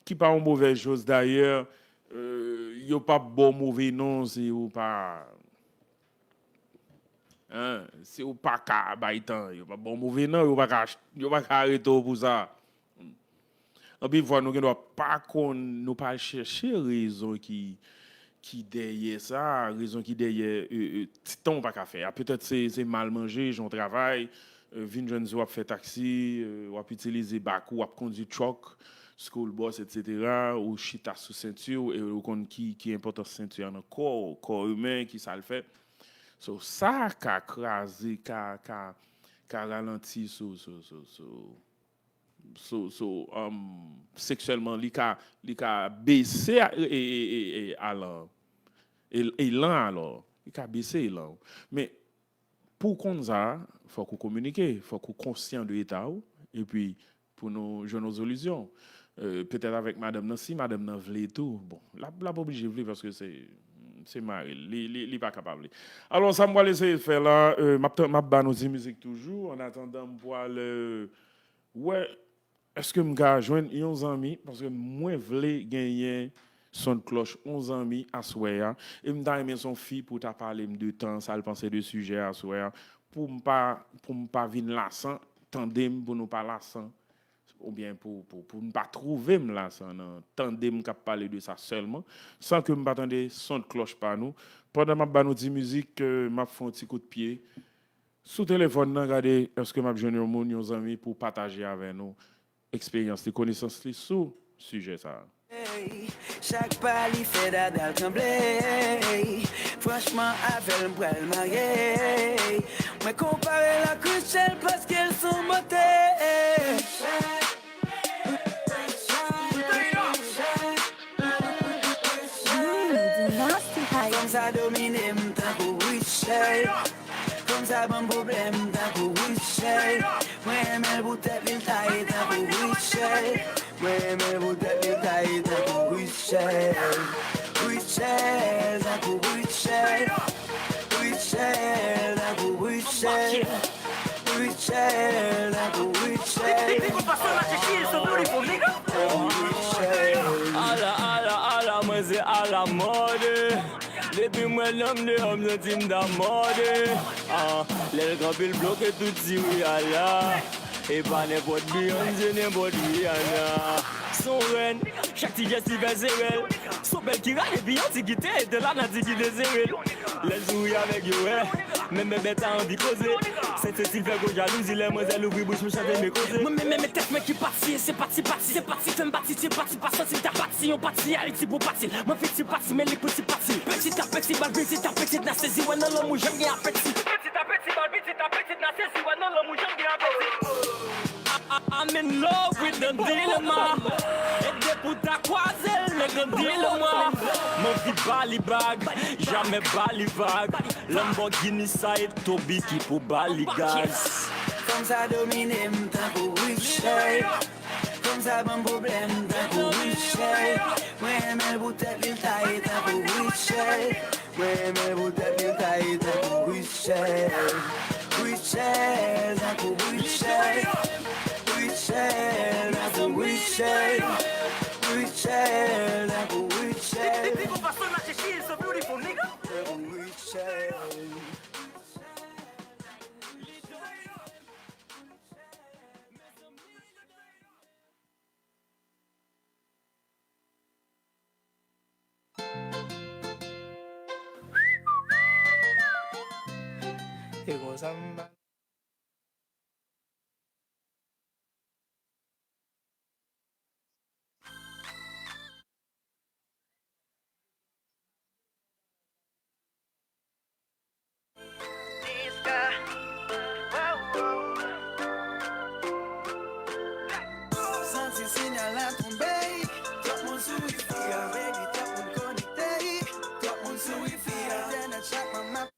ki pa yon movèz choz. Dayè, euh, yo p ap ba w move non si ou pa, hein, si ou pa ka bay tan, yo p ap ba w move non, yo pa ka, yo pa ka arete w pou sa. Anpil fwa, nou gendwa pa konn, nou pa chèche rezon ki, ki dèyè sa, rezon ki dèyè, e, e, ti tan w pa ka fè a. Petèt se, se mal manje, jan w travay, e, vin jwenn si w ap fè taksi, e, w ap itilize bak ou, w ap kondui truck, school bus, etsetera, ou chita sou senti w, e ou konn ki, ki enpòtans senti a nan kò w, kò imen, ki sa l fè. So, sa ka kraze, ka, ka, ka ralanti sou, sou, sou, sou, sou, sou, um, seksyèlman, li ka, li ka bese a, e, e, e, e, alan, e, elan alò. Li ka bese elan. Men, pou w konn sa, fòk ou kominike, fòk ou konsyan de eta w, epi pou nou jwenn yon solisyon. E, petèt avèk madanm nan, si madanm nan vle tou, bon, l ap, l ap oblije vle paske se, se mari l, li, li, li pa ka pa vle. Alò, sa m pral eseye fè la, e, m ap, m ap ba nou ti mizik toujou, an atandan m pral, e, wè, èske m ka jwenn yon zanmi, paske mwen vle genyen son de klòch yon zanmi aswè a, e m ta renmen se yon fi pou ta pale m de tan, sa l panse de sijè aswè a, pou m pa, pou m pa vin lasan, tande m pou nou pa lasan, oubyen pou, pou, pou n pa twouve m lasan nan tande m k ap pale de sa sèlman, san ke m pa tande son de klòch pa nou. Pandan m ap ba nou ti mizik, e, m ap fè yon ti kout pye sou telefòn nan, gade èske m ap jwenn yon moun, yon zanmi pou pataje avè nou eksperyans li, konesans li sou sijè sa a. Ey, chak pa li fè dada l tranble. Ey, franchman, avè l m pral marye. Ey, mwen konpare l ak Rutshelle paske l son bote. Ey, Dynasty Hype. Fanm sa domine m tankou Rutshelle. Fanm sa ban m pwoblèm tankou Rutshelle. Mwen renmen l poutèt li, l taye tankou Rutshelle. Mwen renmen l poutèt li, l taye tankou Rutshelle. Rutshelle, tankou Rutshelle. Rutshelle, tankou Rutshelle. Rutshelle, tankou Rutshelle. People pass on like a shield, so beautiful, nigga. Tankou Rutshelle. Ala, ala, ala, mwen se ala mòde. Depi m wè nonm deyò, m santi m ta mòde. Ah, lè l kanpe, l bloke tout ti ri a la. E pa nenpòt Beyoncé, nenpòt Rihanna. Son rèn, chak ti jès li fè se rèl. Son bèl ki rale Beyoncé kite, te la nati ki te sere l. Lè l souri avèk yo, wè. Menm bèbè ta anvi koze. Sèt stil fè gwo jalouzi, lè manzèl ouvri bouch, m chante me koze. Mwen menm, men tèt mwen ki pati, e se pati, pati, se pati, fè m pati, se pati, pa santi m ta pati, yon pati, Ayiti pou pati. Mwen fiti pati, men li pou ti pati. Peti a peti, bal piti a peti, n a sezi, wè nan lanmou, janm gen apeti. Peti a peti, bal piti a peti, n a sezi, wè nan lanmou, janm gen apeti. I, I, I'm in love with the dilemma. E depi w ta kwaze l, nèg, an dilemma. M anvi ba li bag, jamè ba li vag. Lamborghini sa e Toby ki pou ba li gaz. Fanm sa domine m tankou Rutshelle. Fanm sa ban m pwoblèm tankou Rutshelle. Mwen renmen l poutèt li, l taye tankou Rutshelle. Mwen renmen l poutèt li, l taye tankou Rutshelle. Rutshelle, tankou Rutshelle. Rutshelle, tankou Rutshelle. Rutshelle, tankou Rutshelle. People pass on like a shield, so beautiful, nigga. Tankou Rutshelle. E konsa m ba. Santi sinyal la tonbe, twòp moun sou wifi a, baby, twòp moun konekte, twòp moun sou wifi a, entènèt chak mwen m ap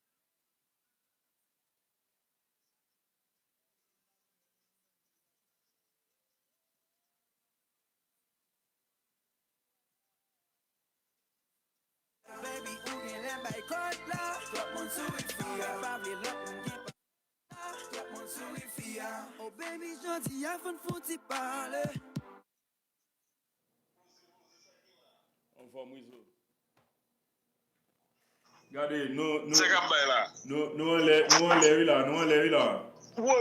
Baby, ou genlè bay kòd la. Twòp moun sou wifi a. Pa vle lòt moun gen pa. Twòp moun sou wifi a. Oh baby, jodi a fò n fouti pale. Anfòm wi zo. Gade, nou, nou, sa k ap bay la? Nou, nou anlè, nou anlè wi la, nou anlè wi la. Wo,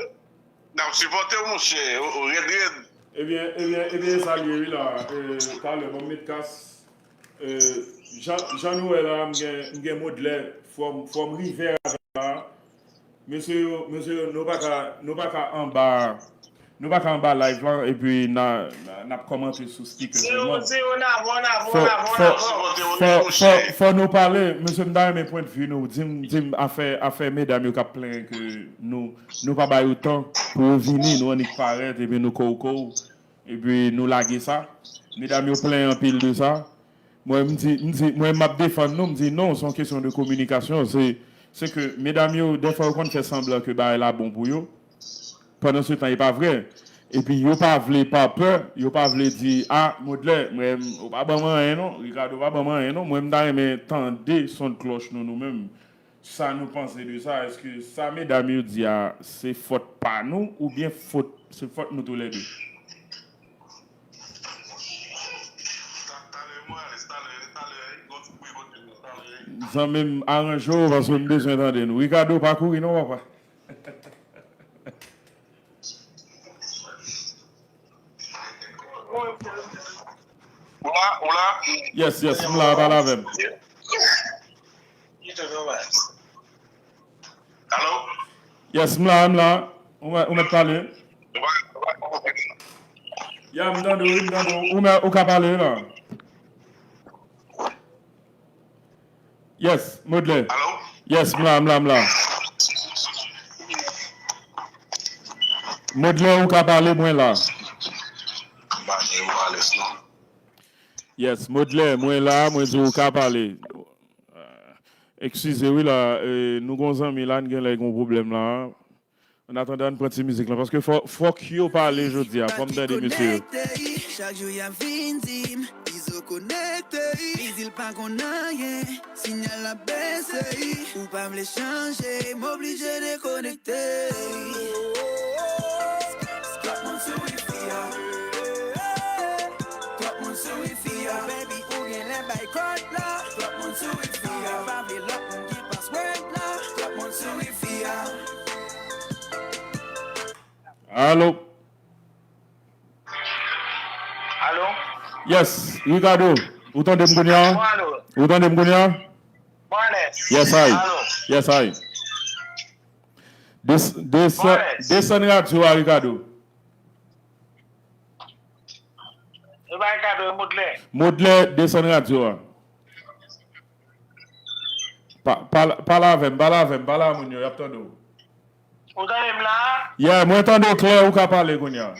n ap sipòte w, monchè, o, o, rèd, rèd. Ebyen, ebyen, ebyen, salye wi la. E, talè, ban m met kas. Euh, jan, jan nou wè la, m gen, m gen Modlè, fò m, fò m rive avè la. Mesye yo, mesye yo, nou pa ka, nou pa ka anba, nou pa ka anba live lan, epi na, na, n ap kòmante sou speaker sèlman. Fò, fò, fò, fò, fò nou pale, mesye, m ta renmen pwennvi nou, di m, di m afè, afè medam yo k ap plenyen ke nou, nou pa ba yo tan pou yo vini, nou annik parèt, epi nou kow kow, epi nou lage sa. Medam yo plenyen anpil de sa. Mwen, m di, m di, mwen, m ap defann nou, m di non, se yon kesyon de kominikasyon. Se, se ke medam yo, dèfwa, yo konn fè sanblan ke bagay la bon pou yo. Pandan se tan, e pa vrè. Epi, yo pa vle, pa pè, yo pa vle di, a, Modlè, mwen, ou pa ban m anyen, non. Ricardo pa ban m anyen, non. Mwen, m ta renmen tande son de klòch nou, nou menm. Sa nou panse de sa? Èske sa medam yo di a, se fòt pa nou oubyen fòt, se fòt nou toulède? Zanmi m, aranje w, paske m bezwen tande nou. Ricardo, pa kouri non, papa. Ou la, ou la? Yes, yes, m la, pale avè m. Alo? Yes, m la, m la. Ou mè-, ou mèt pale. Ya, m tande w, wi, m tande w. Ou mè-, ou ka pale la. Yes, Modlè. Alo? Yes, m la, m la, m la. Modlè, ou ka pale, mwen la. M pa gen yo alèz non. Yes, Modlè, mwen la, mwen di ou ka pale. Eskize wi la, eh, nou gon zanmi la, n gen lè gon pwoblèm la. An atandan, ann pran ti mizik lan, paske fò, fòk yo pale jodi a, fò m tande mesye yo. Chak jou y ap vin di m, Izo konekte, Izo pa konn anyen, sinyal la bese, ou pa vle chanje, m oblije dekonekte. Twòp moun sou wifi a. Twòp moun sou wifi a. Baby, ou genlè bay kòd la. Twòp moun sou wifi a. Pa vle lòt moun gen password la. Twòp moun sou wifi a. Alo. Alo. Yes, Ricardo. Ou tande m kounye a? Alo. Ou tande m kounye a? Yes, I. Alo. Yes, I. Des-, desann, desann radyo a, Ricardo. E pa Ricardo, e Modlè. Modlè, desann radyo a. Pa-, pale, pale avè m, pale avè m, pale a moun yo, y ap tande w. Ou tande m la? Yeah, mwen tande w klè, ou ka pale kounye a.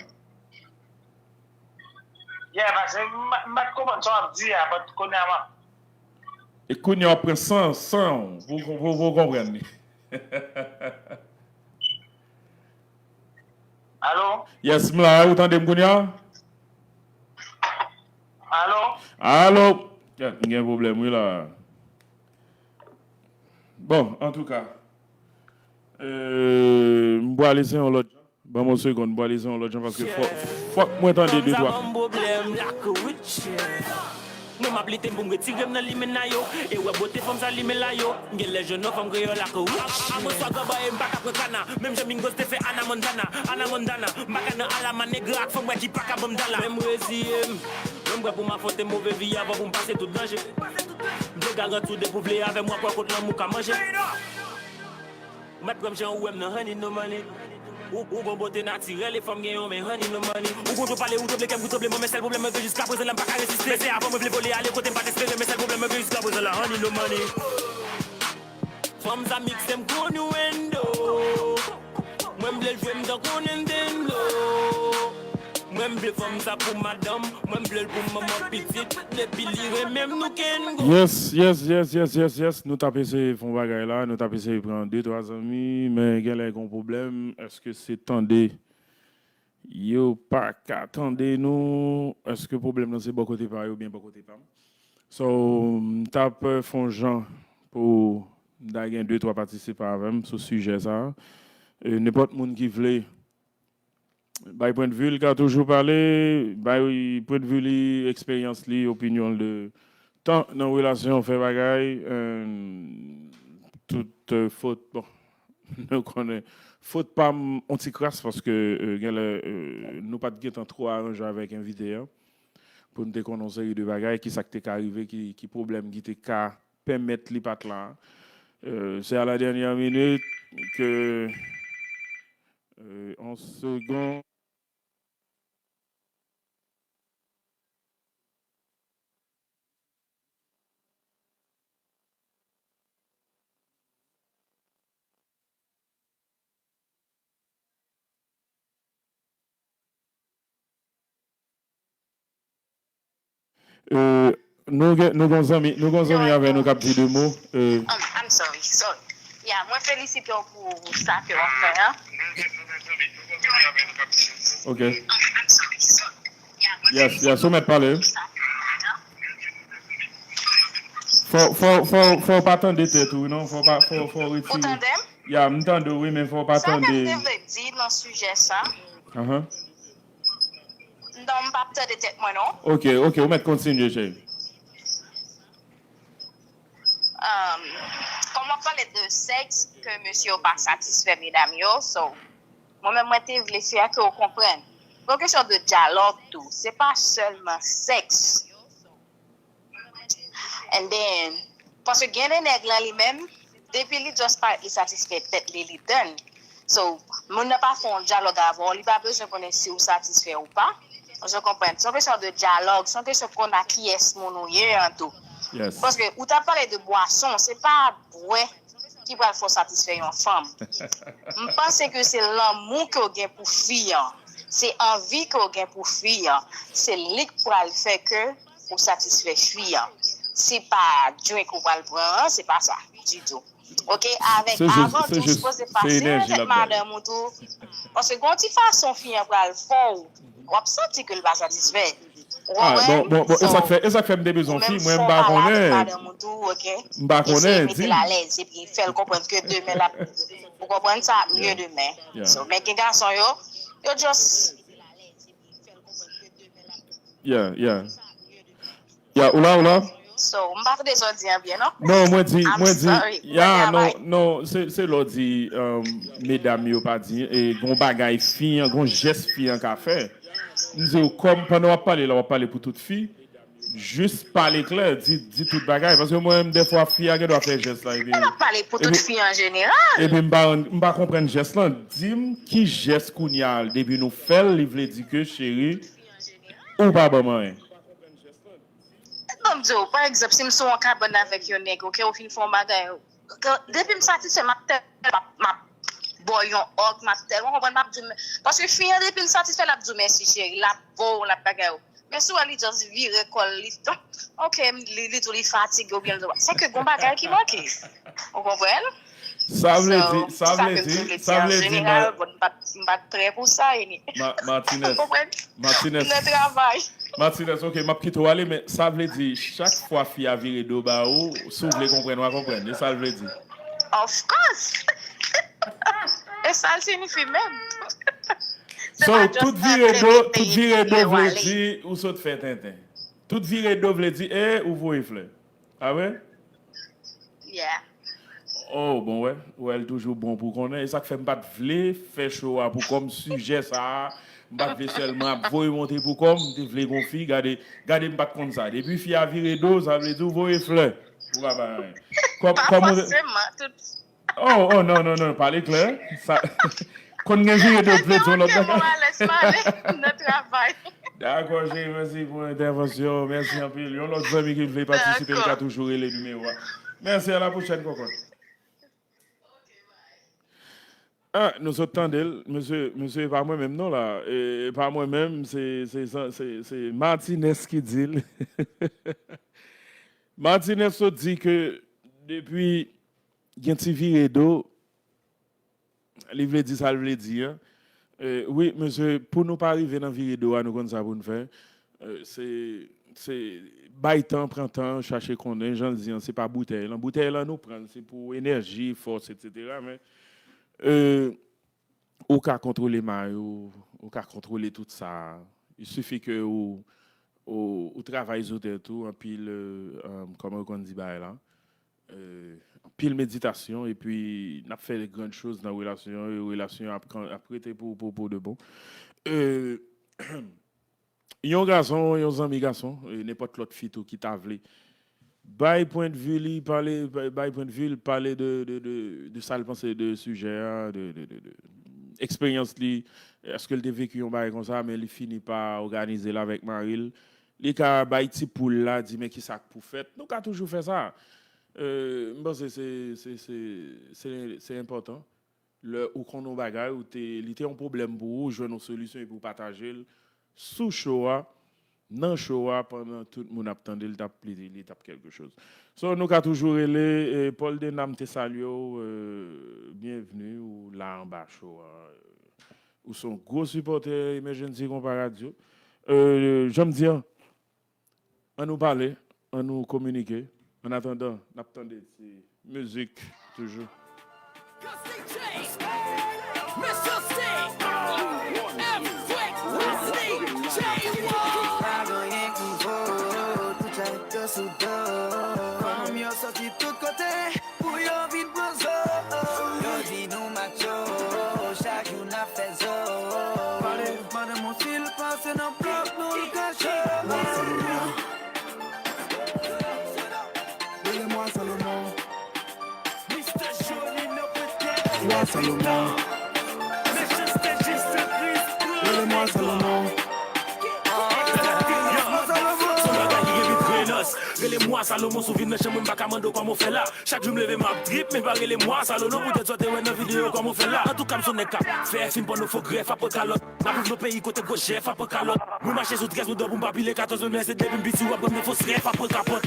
Yeah, paske m, m pa t konprann sa w ap di a, but kounye a m ap. E kounye a w ap pran san, san w, pou, pou, pou w konprann li. Alo? Yes, m la, ou tande m kounye a? Alo? Alo? Kèt, m gen pwoblèm, wi, la. Bon, antouka, euh, m pral eseye yon lòt jan. Ban m yon segonn, m pral eseye yon lòt jan, paske fò-, fòk mwen tande de twa. Mwen m ap lite pou m retire m nan limena yo. E wè bote fanm sa limen la yo. M gen lè jwenn yon fanm kreyòl ak wi. A, a, a, mwen swa ganba e m pa ka pran kana. Menm jan Mingos te fè Ana Montana. Ana Montana. M pa ka nan alama negra ak fanm wè ki pa ka ban m dala. Men m reziye m. Mwen m prè pou m afwonte move vi avan pou m pase tout danje. M te garanti w depi w vle avè m w ap wè kot lanmou ka manje. Ou mèt pran m jan ou wè m nan honey no money. Ou, ou gon bote natirèl e fanm gen yon men honey no money. Ou gon jan w pale ou tranble kè m gon tranbleman men sèl pwoblèm mwen gen jiskaprezan la m pa ka reziste. Men se avan mwen vle vole ale kote m pa t espere men sèl pwoblèm mwen gen jiskaprezan la honey no money. Fanm sa mikse m kou Nuendo. Mwen m vle l jwe m tankou Nintendo. Mwen m vle fanm sa pou madanm. Mwen m vle l pou manman pitit. Depi li renmen m nou can go. Yes, yes, yes, yes, yes, yes. Nou t ap eseye fè yon bagay la. Nou t ap eseye pran de, twa zanmi. Men genlè gon pwoblèm. Èske se tande yo pa ka tande nou? Èske pwoblèm nan se bò kote pa yo oubyen bò kote pa m? So, m t ap, euh, fè yon jan pou m ta gen de, twa patisipan avè m sou sijè sa a. E nenpòt moun ki vle bay pwennvi l ka toujou pale, bay pwennvi li, eksperyans li, opinyon l de tan nan relasyon, fè bagay, euh, tout, euh, fot, bon, nou konnen fot pa m on ti kras paske, euh, genlè, euh, nou pa t gentan twò aranje avèk envite a. pou n te konnen yon seri de bagay, ki sa k te ka rive, ki, ki pwoblèm ki te ka pèmèt li pa t la. Euh, c'est à la dernière minute que, euh, en second. Euh, nou gen, nou gen zanmi, nou gen zanmi avè nou k ap di de mo. Euh, Um, I'm sorry, sorry. Yeah, mwen felisite w pou sa ke w ap fè an. Ok. Yes, yes, ou mèt pale. Fò, fò, fò, fò w pa tande tèt ou, non? Fò w pa, fò, fò w retire. Ou tande m? Ya, m tande w, wi, men fò w pa tande. Sa ke m te vle di nan sijè sa. Uh-huh. Non, m p ap tande tèt mwen, non. Ok, ok, ou mèt kontinye, cheri. Um, kòm w ap pale de sèks, ke mesye yo pa satisfè medam yo, so, mwen menm, mwen te vle fè ke w konprann. Yon kesyon de dyalòg tou. Se pa sèlman sèks. And then, paske gen de nèg lan li menm, depi li just parèt li satisfè tèt li, li done. So, moun nan pa fè yon dyalòg avè w, li pa bezwen konnen si w satisfè ou pa. Ou konprann? Se yon kesyon de dyalòg, se yon kesyon konn a kiyès moun ou ye an tou. Paske ou t ap pale de bwason, se pa bwè ki pral fè w satisfè yon fanm. M panse ke se lanmou ke w gen pou fi an, se anvi ke w gen pou fi an, se li k pral fè ke ou satisfè fi an. Se pa drink ou pral pran an, se pa sa ditou. Ok, avèk avan tou sipoze pase nan tèt madanm ou tou. Paske gon ti fason fi an pral fè w, w ap santi ke l pa satisfè. Ou konprann? Bon, bon, bon, e sa k fè, e sa k fè m te bezwen fi, mwen m pa konnen. M pa konnen, di m. Epi fè l konprann ke demen l ap, ou konprann sa ap mye demen. So, men gen gason yo, yo just. Yeah, yeah. Ya, ou la, ou la? So, m pa tande sa w di an byen, non? Non, mwen di, mwen di, ya, non, non, se, se lè w di, um, medam yo pa di, e gon bagay fi an, gon jès fi an ka fè. M di w, kòm pandan w ap pale la, w ap pale pou tout fi, jis pale klè, di, di tout bagay. Paske mwen menm, dèfwa, fi a gen dwa fè jès la, epi. Mwen p ap pale pou tout fi an jeneral. Epi m pa, m pa konprann jès lan. Di m ki jès kounye a, depi nou fè l, li vle di ke, cheri, ou pa ban m anyen. Ban m di w, pa egzanp, si m sou yon kabann avèk yon nèg, ok, ou fin fè yon bagay, depi m satisfè, m ap tèl, m ap, m ap ba w yon òg, m ap tèl, ou konprann, m ap di w, paske fi an, depi l satisfè, l ap di w mèsi, cheri, l ap ba w, l ap bagay ou. Men si w wè li just vire kò l, li, ok, li, li di w li fatige oubyen l di w, se ke gon bagay ki manke. Ou konprann? Sa vle di, sa vle di, sa vle di, m pa t, m pa t prè pou sa, anyway. Martinez, Martinez, nan travay. Martinez, ok, m ap kite w ale, men sa vle di, chak fwa fi a vire do ba ou, si w vle konprann, w a konprann. E sa l vle di. Of course! E sa l siyifi menm. So, tout vire do, tout vire do vle di ou sot fè tenten. Tout vire do vle di, e, ou voye flè. A vre? Yeah. Oh, bon, wè. Wè, l toujou bon pou konnen. E sa k fè m pa t vle fè show a pou kò m sijè sa a. M pa t vle sèlman ap voye monte pou kò m. M te vle gon fi. Gade, gade, m pa t konn sa. Depi fi a vire do, sa vle di w voye flè. Ou pa bay anyen. Kòm, kòm ou. Fòseman, tout. Oh, oh, non, non, non, pale klè. Sa, konn gen vire do vle di yon lòt bagay. Mwen alèz pale nan travay. Dakò, cheri, mèsi pou entèvansyon. Mèsi anpil. Yon lòt zanmi ki vle patisipe, li ka toujou rele nimewo a. Mèsi, a la pwochèn, kokot. Ah, nou sot tande l. Mesye, mesye, e pa mwen menm non la. E, e pa mwen menm, se, se, se, se Martinez ki di l. Martinez sot di ke depi gen ti vire do, li vle di sa l vle di an. Eh, wi, mesye, pou nou pa rive nan vire do a, nou konn sa pou n fè. Eh, se, se bay tan, pran tan, chache konnen, jan l di an, se pa boutèy lan. Boutèy lan, nou pran l, se pou enèji, fòs, etsetera. Men, eh, ou ka kontwole may ou, ou ka kontwole tout sa. Il suffit ke ou, ou, ou travay sou tèt ou, anpil, eh, eh, kòman yo konn di bagay la? Eh, anpil meditasyon, epi n ap fè de grann choz nan relasyon an, e relasyon an ap, ap rete pou, pou, pou de bon. Eh, yon gason, yon zanmi gason, e nenpòt lòt fi tou ki ta vle bay pwendvi li, pale, bay pwendvi l, pale de, de, de, de sa l panse de sijè a, de, de, de, de eksperyans li, èske l te veki yon bagay konsa, men li fini pa òganize l avèk mari l. Li ka bay ti poul la, di men ki sa k pou fèt. Nou ka toujou fè sa. Euh, m panse se, se, se, se, se enpòtan. Lè ou konn yon bagay, ou te, li te yon pwoblèm pou ou, ou jwenn yon solisyon epi ou pataje l sou show a, nan show a, pandan tout moun ap tande l, t ap, li, li t ap kèlke choz. So, nou ka toujou rele, eh, Paul Denam te salye w, eh, byenvni, ou la anba show a. Ou se yon gwo sipòtè Emergency Konpa Radio. Eh, jan m di an, ann nou pale, ann nou kominike. Annatandan, n ap tande ti mizik toujou. Pa gen anyen ki vo, tout sa yo sou do. Fanm yo soti tout kote pou yo vin pran zo. Yo di nou macho, chak jou n ap fè zo. Pale, madan Monsil pase nan blòk nou l kache. Wa Salomon. Rele mwa Salomon. Wa Salomon. Rele mwa Salomon. Rele mwa Salomon, si w vin nan chanm mwen, m pa ka mande w kòman w fè la. Chak jou m leve, m ap drip, men pa rele mwa Salomon. Poutèt sa w te wè nan videyo, kòman w fè la. Antouka, m se yon nèg k ap fè fim pònofogrèf ap pran kalòt. N ap viv nan peyi kote gwo chèf ap pran kalòt. Mwen mache sou trèz, mwen dò pou m pa pile katòz, menm lè se depi m piti, w ap wè m nan fòs rèf ap pran kapòt.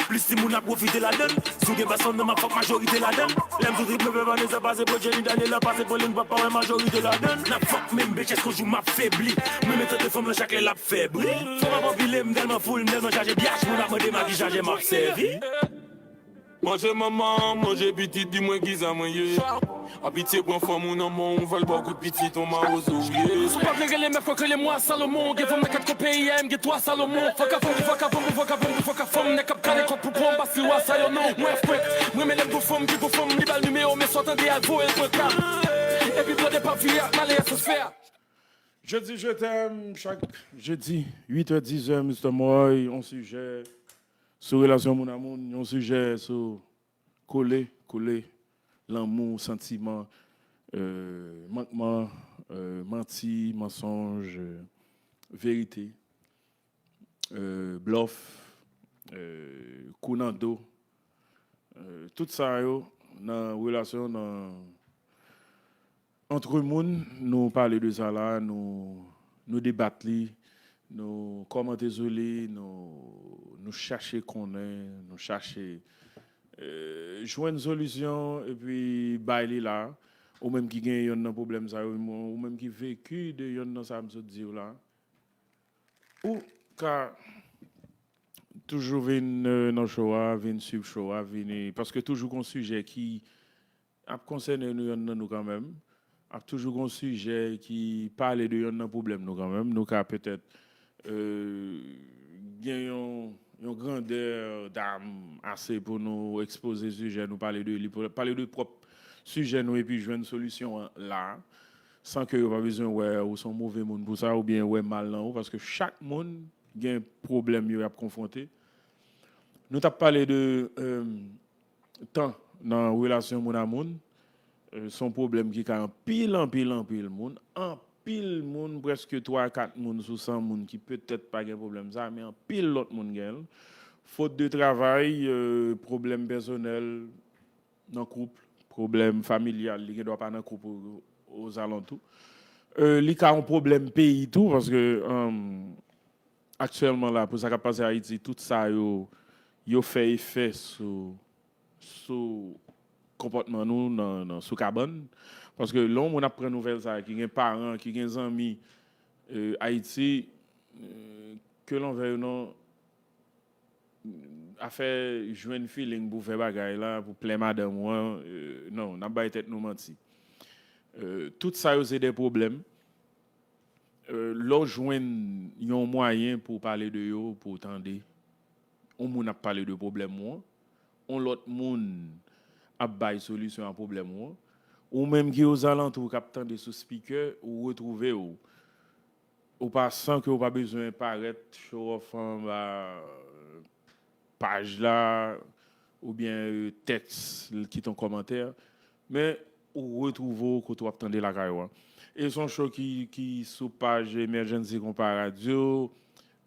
Plis timoun ap pwofite ladann. Si w gen bas fanm nan, m ap fòk majorite ladann. Lè m sou trip, mwen fè Vanessa pase pou Jenny, Daniela pase pou li, m pap pa wè majorite ladann. N ap fòk menm bitches, kou jou m ap febli. Mwen mete de fanm nan chak lè l ap fè bri. Fanm ap anpile, m tèlman full, m tèlman chaje, byach, moun ap mande m a ki chaje m ap sèvi. Manje manman, manje pitit, di mwen kisa mwen ye. Apitye pran fanm ou nan men w, fè l ba w kout pitit, on mawozo w ye. Si w pa vle rele mèf, fòk rele mwa Salomon. Gen fanm nan kat kwen peyi a, m gen twa Salomon. Fòk a fanm, fòk a fanm, fòk a fanm, fòk a fanm. Nèg k ap kale kòk pou pran basil wa sa yo non. Mwen F Pwent, mwen renmen lè m gwo fanm, pi gwo fanm, li ba l nimewo, men sa w tande a voye l pran kab. Epi blòde pa vye ak male a sans fè a. Jodi Je t'aime, chak jedi, uit è, diz è, Mister Moy, yon sijè sou relasyon moun a moun, yon sijè sou kole, kole, lanmou, santiman, euh, mankman, euh, manti, mansonj, euh, verite, euh, blòf, euh, kou nan do, euh, tout sa yo nan relasyon, nan antre moun, nou pale de sa la, nou, nou debat li, nou kòmante sou li, nou, nou chache konnen, nou chache, eh, jwenn solisyon epi bay li la. Ou menm ki gen yonn nan pwoblèm sa yo, ou menm ki veki de yonn nan sa m sot di w la, ou ka toujou vin, eh, nan show a, vin swiv show a, vini, paske toujou gon sijè ki ap konsène nou yonn nan nou kanmenm. Ap toujou gon sijè ki pale de yonn nan pwoblèm nou kanmenm. Nou ka petèt, euh, gen yon, yon grandè dam ase pou nou ekspoze sijè nou, pale de li, pou pale de pwòp sijè nou epi jwenn solisyon an la, san ke yo pa bezwen wè ou se yon move moun pou sa oubyen wè mal nan ou, paske chak moun gen pwoblèm yo y ap konfwonte. Nou t ap pale de, euh, tan nan relasyon moun a moun. Euh, se yon pwoblèm ki ka anpil, anpil, anpil moun. Anpil moun, prèske twa, kat moun sou san moun ki petèt pa gen pwoblèm sa, men anpil lòt moun gen l. Fot de travay, euh, pwoblèm pèsonèl nan koup, pwoblèm familyal, li gen dwa pa nan koup, o, ozalantou. Euh, li ka yon pwoblèm peyi tou, paske, euh, aktyèlman la, pou sa k ap pase Ayiti, tout sa yo, yo fè efè sou, sou konpòtman nou nan, nan, sou kabann. Paske lè yon moun ap pran nouvèl sa, ki gen paran, ki gen zanmi, euh, Ayiti, euh, ke l anvè yo non, afè jwenn feeling pou fè bagay la, pou plè madanm ou an, euh, non, n ap bay tèt nou manti. Euh, tout sa yo se de pwoblèm. Euh, lè w jwenn yon mwayen pou w pale de yo, pou w tande yon moun ap pale de pwoblèm ou an, yon lòt moun ap bay solisyon a pwoblèm ou an, ou menm ki ozalantou w k ap tande sou spikè, ou retwouve w ou pa san ke ou pa bezwen parèt show off anba paj la oubyen tèks ki ton kòmantè, men ou retwouve w kote w ap tande lakay ou an. E se yon show ki, ki sou paj Emergency Konpa Radio.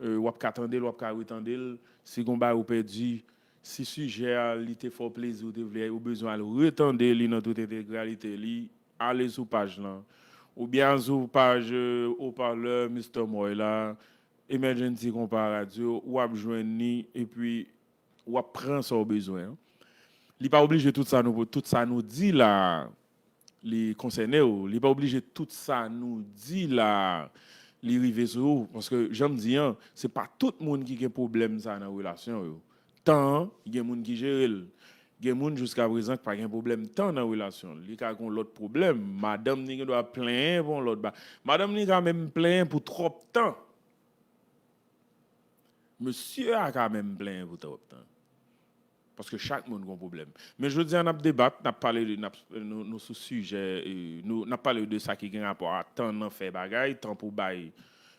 W ap ka tande l, w ap ka retande l. Si gon bagay ou pèdi, si sijè a li te fè w plezi, ou te vle, ou bezwen al retande li nan tout entegralite li, ale sou paj lan. Oubyen al sou paj Opalè Mister Moy la, Emergency Konpa Radio, w ap jwenn li, epi w ap pran sa w bezwen an. Li pa oblije tout sa nou, tout sa nou di la, li konsène w. Li pa oblije tout sa nou di la, li rive sou ou. Paske, jan m di an, se pa tout moun ki gen pwoblèm sa nan relasyon yo. Tan an, gen moun ki jere l. Gen moun jiska prezan ki pa gen pwoblèm tan nan relasyon l. Li ka gen yon lòt pwoblèm. Madanm li gen dwa plenyen pou yon lòt ba. Madanm li ka menm plenyen pou twòp tan. Mesye a ka menm plenyen pou twòp tan. Paske chak moun gen yon pwoblèm. Men jodi a, n ap debat, n ap pale de, n ap, nou, nou sou sijè, e, nou, n ap pale de sa ki gen rapò a tan nan fè bagay, tan pou bay,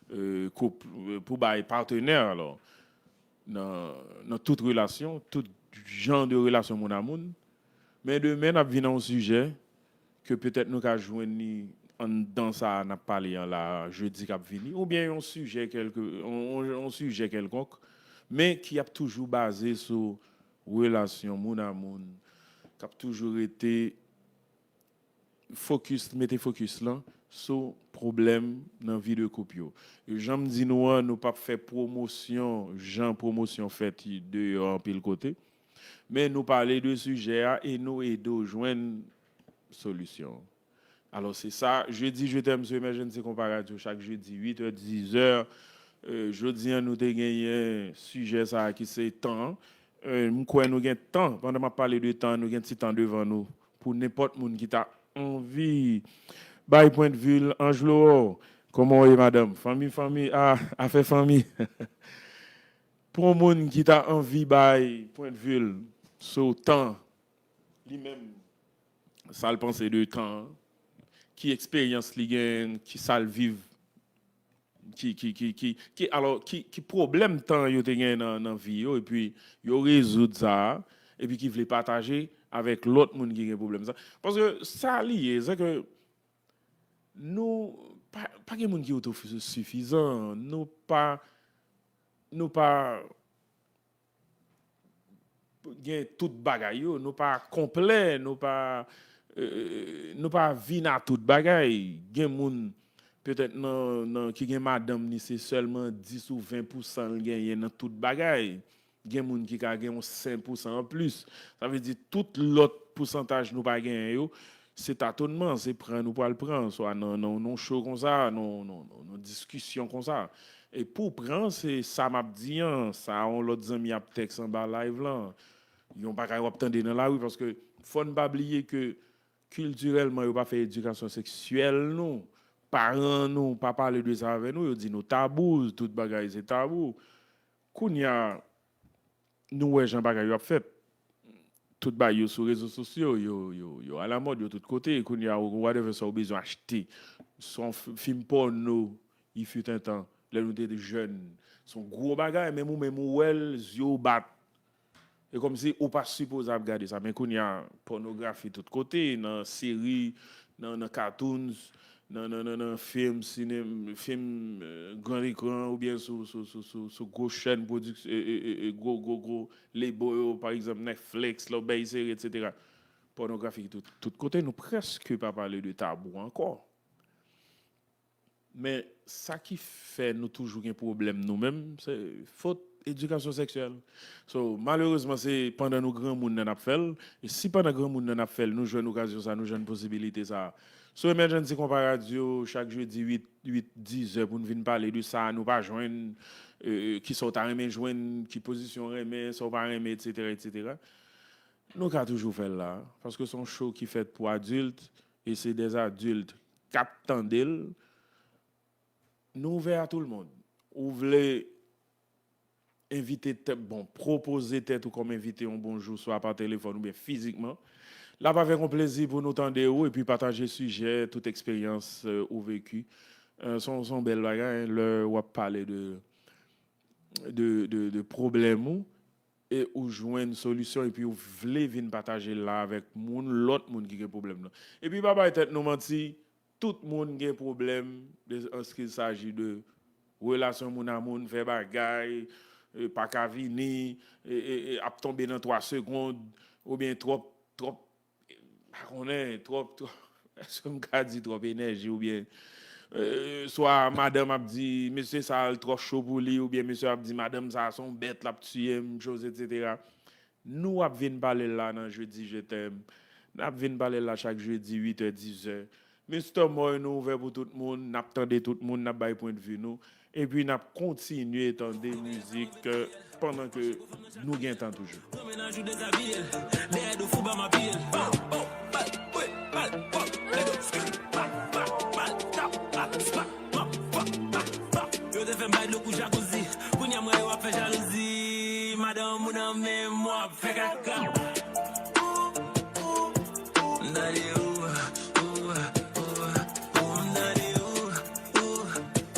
e, koup, e, pou bay patnè, alò, nan, nan tout relasyon, tout jan de relasyon moun a moun. Men demen, n ap vin a yon sijè ke petèt nou ka jwenn li anndan sa a n ap pale an la, jedi k ap vini, oubyen yon sijè kèlke, yon, yon, yon sijè kèlkonk, men ki ap toujou baze sou relasyon moun a moun, k ap toujou rete fokis, mete fokis lan sou pwoblèm nan vi de koup yo. E jan m di nou an, nou p ap fè pwomosyon, jan pwomosyon fèt deyò anpil kote, men nou pale de sijè a e nou ede w jwenn solisyon. Alò, se sa, jedi, je t'aime sou Emergency Konpa Radio, chak jedi, uit è, diz è. E, jodi an, nou te genyen sijè sa a ki se tan an. E, m kwè nou gen tan, pandan m ap pale de tan, nou gen ti tan devan nou pou nenpòt moun ki ta anvi bay pwendvi l. Anjlo, kòman w ye, madanm? Fanmi, fanmi, a, afè fanmi. Pou yon moun ki ta anvi bay pwendvi l sou tan, li menm, sa l panse de tan an, ki eksperyans li genyen, ki sa l viv, ki, ki, ki, ki, ki, alò, ki, ki pwoblèm tan yo te genyen nan, nan vi yo, epi yo rezoud sa a, epi ki vle pataje avèk lòt moun ki gen pwoblèm sa. Paske sa li ye, se ke nou pa, pa gen moun ki otosifizan, nou pa, nou pa gen tout bagay yo, nou pa konplè, nou pa, e, nou pa vin a tout bagay. Gen moun, petèt nan, nan, ki gen madanm li, se sèlman dis ou ven pousan l genyen nan tout bagay. Gen moun ki ka gen yon senk pousan anplis. Sa vle di tout lòt pousantaj nou pa genyen yo, se tatonman, se pran nou pral pran, swa nan, nan, nan show konsa, nan, nan, nan, nan diskisyon konsa. E pou pran, se sa m ap di an, sa yon lòt zanmi ap tèks anba live lan, yon bagay w ap tande nan lari, paske fò n pa bliye ke kiltirèlman, yo pa fè edikasyon seksyèl nou, paran nou pa pale de sa avè nou, yo di nou tabou, tout bagay se tabou. Kounye a, nou wè jan bagay yo ap fèt. Tout bagay yo sou rezo sosyo, yo, yo, yo alamòd, yo tout kote. Kounye a, ou whatever sa ou bezwen achte. Se yon f-, fim pòno, il fut un temps, lè nou te jèn. Se yon gwo bagay, menm ou menm ou wè l, zye w bat. E kòmsi ou pa sipoze ap gade sa. Men kounye a, pònografi tout kote, nan seri, nan, nan cartoons, nan, nan, nan, nan fim, sinem-, fim, e, gran ekran, oubyen sou, sou, sou, sou, sou gwo chèn pwodik-, e, e, e, e, gwo, gwo, gwo lebo yo, pa egzanp, Netflix, lè w bay seri, etsetera. Pònografi tout, tout kote, nou prèske pa pale de tabou ankò. Men sa ki fè nou toujou gen pwoblèm nou menm, se fot edikasyon seksyèl. So, malerezman, se pandan nou granmoun nan n ap fè l. E si pandan granmoun nan n ap fè l, nou jwenn okazyon sa, nou jwenn posibilite sa. Sou Emergency Konpa Radio, chak jedi, uit, uit, diz è, pou n vin pale de sa nou pa jwenn, e, e, kisa w ta renmen jwenn, ki pozisyon w renmen, sa w pa renmen, etsetera, etsetera. Nou ka toujou fè l la, paske se yon show ki fèt pou adilt, e se des adultes k ap tande l. Nou ouvè a tout le monde. Ou vle envite tèt, bon, pwopoze tèt ou kòm envite yon bon jou, swa pa telefòn oubyen fizikman. L ap avèk yon plezi pou nou tande ou epi pataje sijè, tout eksperyans, e, ou veki. Euh, se yon, se yon bèl bagay, hein, lè w ap pale de, de, de, de pwoblèm ou e ou jwenn solisyon epi ou vle vin pataje l la avèk moun, lòt moun ki gen pwoblèm nan. Epi pa bay tèt nou manti, tout moun gen pwoblèm de, an ce qu'il s'agit de relasyon moun a moun, fè bagay, e, pa ka vini, e, e, e, ap tonbe nan twa segond, oubyen twòp, twòp, pa konnen, twòp, twòp, èske m ka di twòp enèji oubyen, e, swa madanm ap di mesye sa a l twò cho pou li, oubyen mesye ap di madanm sa a se yon bèt, l ap tiye m, choz, etsetera. Nou ap vin pale l la nan Jedi Je t'aime. N ap vin pale l la chak jedi, uit è, diz è. Mister Moy, nou ouvè pou tout moun, n ap tande tout moun, n ap bay pwendvi nou. Epi n ap kontinye tande mizik, euh, pandan ke nou gen tan toujou. Yo te fè m bay dlo kou jakouzi. Kounye a m wè yo ap fè jalouzi. Madanm ou nan men m w ap fè kaka. M tande ou, ou, ou, ou, m tande ou, ou,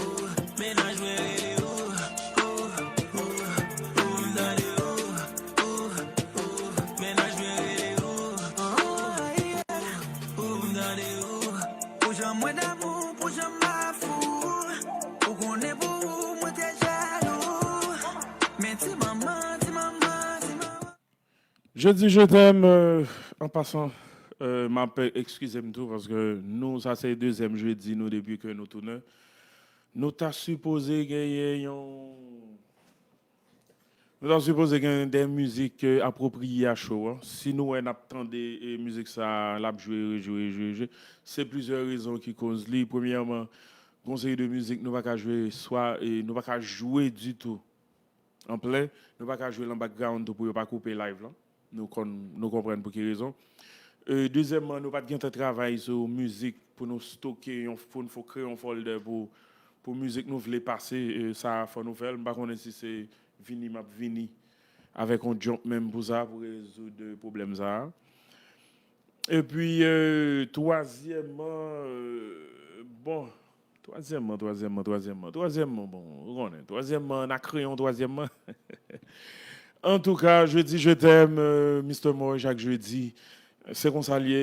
ou, mennaj mwen rele ou, ou, ou, ou, m tande ou, ou, ou, mennaj mwen rele ou, ou, ou, ou, m tande ou. Pou jan mwen damou, pou jan m pa fou, ou konnen pou ou mwen te jalou. Men ti manman, ti manman, ti manman. Jedi Je t'aime, euh, an pasan, euh, m ap eskize m tou, paske nou, sa se dezyèm jedi nou depi ke nou tounen. Nou ta sipoze genyen yon, nou ta sipoze genyen de mizik, euh, apwopriye a show an. Si nou wè n ap tande, e, mizik sa a, l ap jwe, rejwe, rejwe, rejwe, se plizyè rezon ki koz li. Premyèman, gon seri de mizik nou pa ka jwe, swa, e, nou pa ka jwe ditou an plen, nou pa ka jwe l an background tou pou yo pa koupe live lan. Nou konn, nou konprann pou ki rezon. E, dezyèmman, nou pa t gentan travay sou mizik pou nou stoke yon, pou nou fo-, kreye yon folder pou, pou mizik nou vle pase, e, sa a fò nou fè l. M pa konnen si se vini m ap vini avèk yon jump menm pou sa, pou rezoud, e, pwoblèm sa a. Epi, e, twazyèmman, e, bon, twazyèmman, twazyèmman, twazyèmman, twazyèmman, bon, ou konnen, twazyèmman, n a kreye yon twazyèmman. Antouka, Jedi Je t'aime, euh, Mister Moy, chak jedi, se konsa l ye.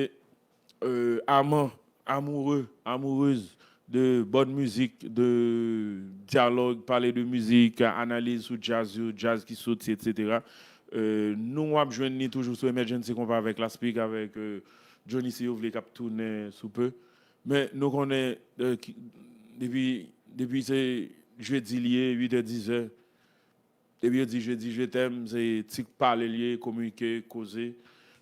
Euh, aman, amoureux, amoureuse de bonne musique, de dialogue, pale de mizik, analiz sou djaz yo, djaz ki soti, etsetera. Euh, nou ap jwenn li toujou sou Emergency Konpa avèk Laspik, avèk, euh, Johnny Si Yo Vle k ap tounen sou pe. Men nou konnen, euh, ki, depi, depi se jedi li ye, uit è, diz è, depi yo di Jedi Je t'aime, se ti pale l ye, kominike, koze.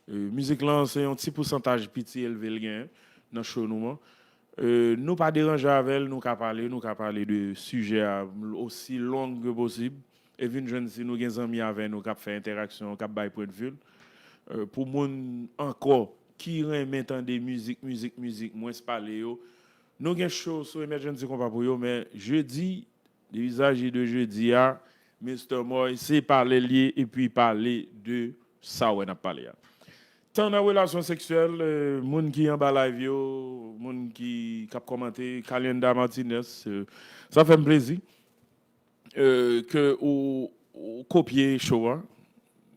Euh, mizik lan, se yon ti pousantaj piti elve l gen nan show nou an. Euh, nou pa deranje avè l, nou ka pale, nou ka pale de sijè a osi long ke posib. E vin jwenn si nou gen zanmi avè nou k ap fè entèraksyon, k ap bay pwendvi l. Euh, pou moun ankò ki renmen tande mizik, mizik, mizik, mwens pale yo, nou gen show sou Emergency Konpa pou yo, men jedi, depi sa je de jedi a, Mister Moy, se pale l ye, epi pale de sa w wè n ap pale a. Tan nan relasyon seksyèl, euh, moun ki anba live yo, moun ki, k ap kòmante, Calienda Martinez, euh, sa fè m plezi, euh, ke ou, ou kopye show a.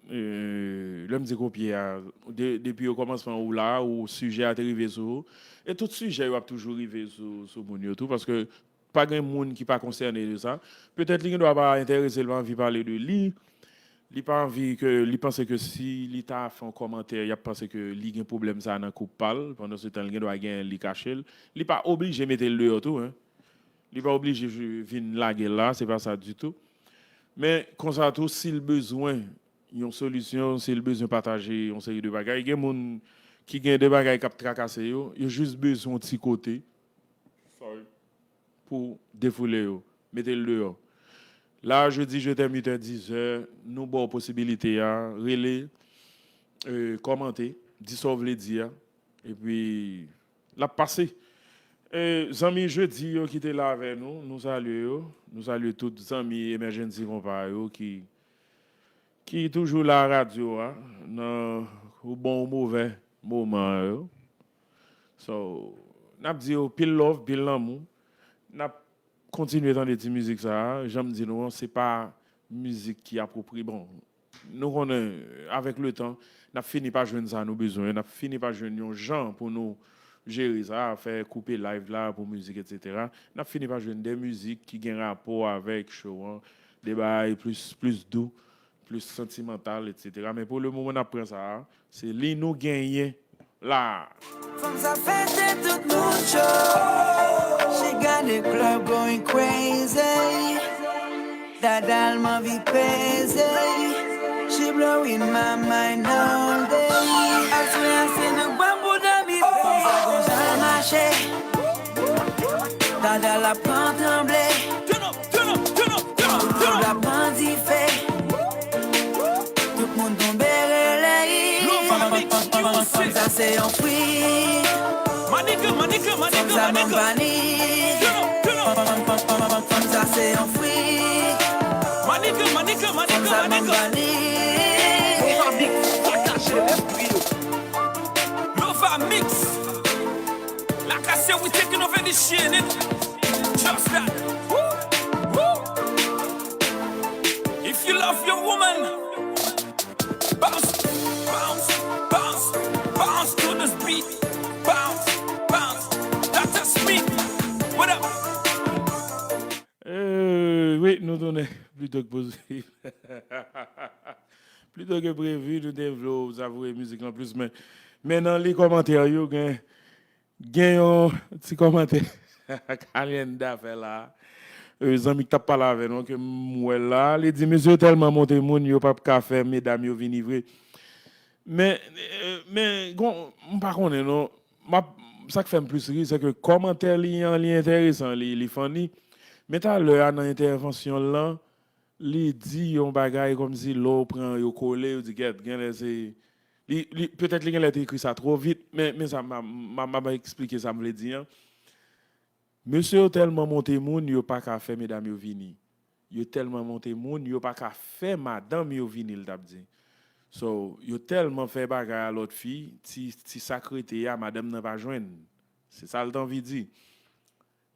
Euh, lè m di kopye a, de, depi okòmansman ou la, ou sijè a te rive sou ou. E tout sijè yo ap toujou rive sou, sou moun yo tou, paske pa gen moun ki pa konsène de sa. Petèt li gendwa pa enterese l, pa anvi pale de li. Li pa anvi ke, li panse ke si li ta fè yon kòmantè, y ap panse ke li gen pwoblèm sa nan koup pa l. Pandansetan, li gendwa gen li kache l. Li pa oblije mete l deyò tou, en. Li pa oblije vin lage l la, se pa sa ditou. Men, konsa tou, si l bezwen yon solisyon, si l bezwen pataje yon seri de bagay, gen moun ki gen de bagay k ap trakase yo, yo jis bezwen yon ti kote. Sorry. Pou defoule yo, mete l deyò. La, Jedi Je t'aime, uit è, diz è, nou ba w posibilite a, rele, euh, kòmante, di sa w vle di a, epi l ap pase. E zanmi Jedi yo ki te la avè nou, nou salye yo. Nou salye tout zanmi Emergency Konpa yo ki ki toujou la radyo a, nan ou bon ou movè moman yo. So, n ap di yo pil love, pil lanmou. n ap kontinye tande ti mizik sa a. Jan m di nou an, se pa mizik ki apwopriye. Bon, nou konnen, avèk letan, n ap fini pa jwenn sa nou bezwen, n ap fini pa jwenn yon jan pou nou jere sa, fè koupe live la pou mizik, etsetera. N ap fini pa jwenn de mizik ki gen rapò avèk show an, de bagay plis, plis dou, plis santimantal, etsetera. Men pou le moman, n ap pran sa a. Se li nou genyen la. Fanm sa fete tout moun cho. She got the club going crazy. Dada l m anvi peze. She blowing my mind all day. Aswè a se nan gwa bouda mi. Fanm sa gon jan l mache. Dada l ap pran tranble. Tout moun la pran dife. Tout moun tonbe rele. Fanm sa se yon frik. Fanm sa banm bani. Fanm sa se yon frik. Fanm sa banm bani. Nova Mix. Like I said, we taking over this shit, nigga. Just that. Woo! Woo! If you love your woman, bounce, bounce, bounce, bounce to this beat. Bounce, bounce. Doctor Smith, what up? Eh, wi, nou tounen. Plito ke posib. Plito ke previ, nou te vle w savoure mizik lan plis, men, men nan li kòmantè yo, gen, gen yon ti kòmantè Kalyenda fè la. Eh, zanmi ki t ap pale avè nou, ke m wè la, li di, mesye yo tèlman monte moun, yo p ap ka fè medam yo vini vre. Men, eh, men, gon, m pa konnen non. M ap, sa k fè m plis ri, se ke kòmantè li an, li enteresan, li, li funny. Men talè a nan entèvansyon l lan, li di yon bagay kòmsi lè w pran yo kole, yo di, gèt, genlè se, li, li, petèt li genlè te ekri sa twò vit, men, men sa, m a, m a, m a eksplike sa m vle di an. Mesye yo tèlman monte moun, yo pa ka fè medam yo vini. Yo tèlman monte moun, yo pa ka fè madanm yo vini, l t ap di. So, yo tèlman fè bagay a lòt fi, ti, ti sa k rete a, madanm nan pa jwenn. Se sa l t anvi di.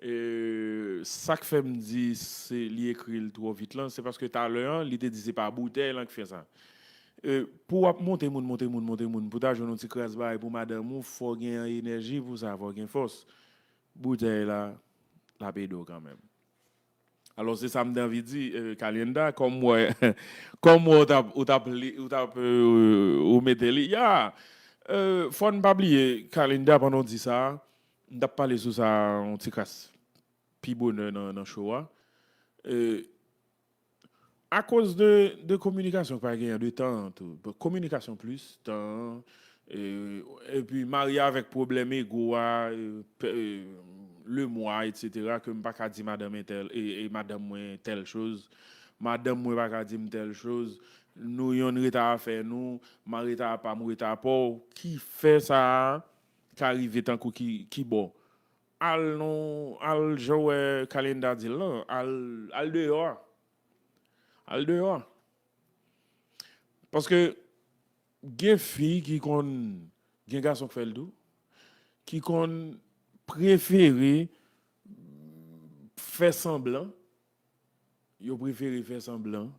E, sa k fè m di se li ekri l twò vit lan, se paske talè an, li te di se pa boutèy lan k fè sa. E, pou w ap monte moun, monte moun, monte moun, pou ta jwenn yon ti kras bagay pou madanm ou, fò w gen enèji pou sa, fò w gen fòs. Boutèy la, l ap ede w kanmenm. Alò, se sa m te anvi di, eh, Kalyenda, kòm m wè, kòm m wè ou t ap, ou t ap li, ou t ap, eh, ou mete li. Ya, eh, fò n pa bliye, Kalyenda, pandan w di sa, m t ap pale sou sa yon ti kras pi bonè nan, nan show a. Eh, akoz de, de kominikasyon k pa genyen, de tan an tou. Bon, kominikasyon plis, tan an, e, epi marye avèk pwoblèm ego a, e, pe-, e, lemwa, etsetera, ke m pa ka di madanm entèl, e, e madanm mwen tèl choz, madanm mwen pa ka di m tèl choz, nou yonn reta afè nou, m a reta apa m, ou reta apa w, ki fè sa a ka rive tankou ki, ki bò. Al non, al jan w wè Kalyenda di l lan, al, al deyò a. Al deyò a. Paske gen fi ki konn, gen gason k fè l tou, ki konn prefere fè sanblan, yo prefere fè sanblan,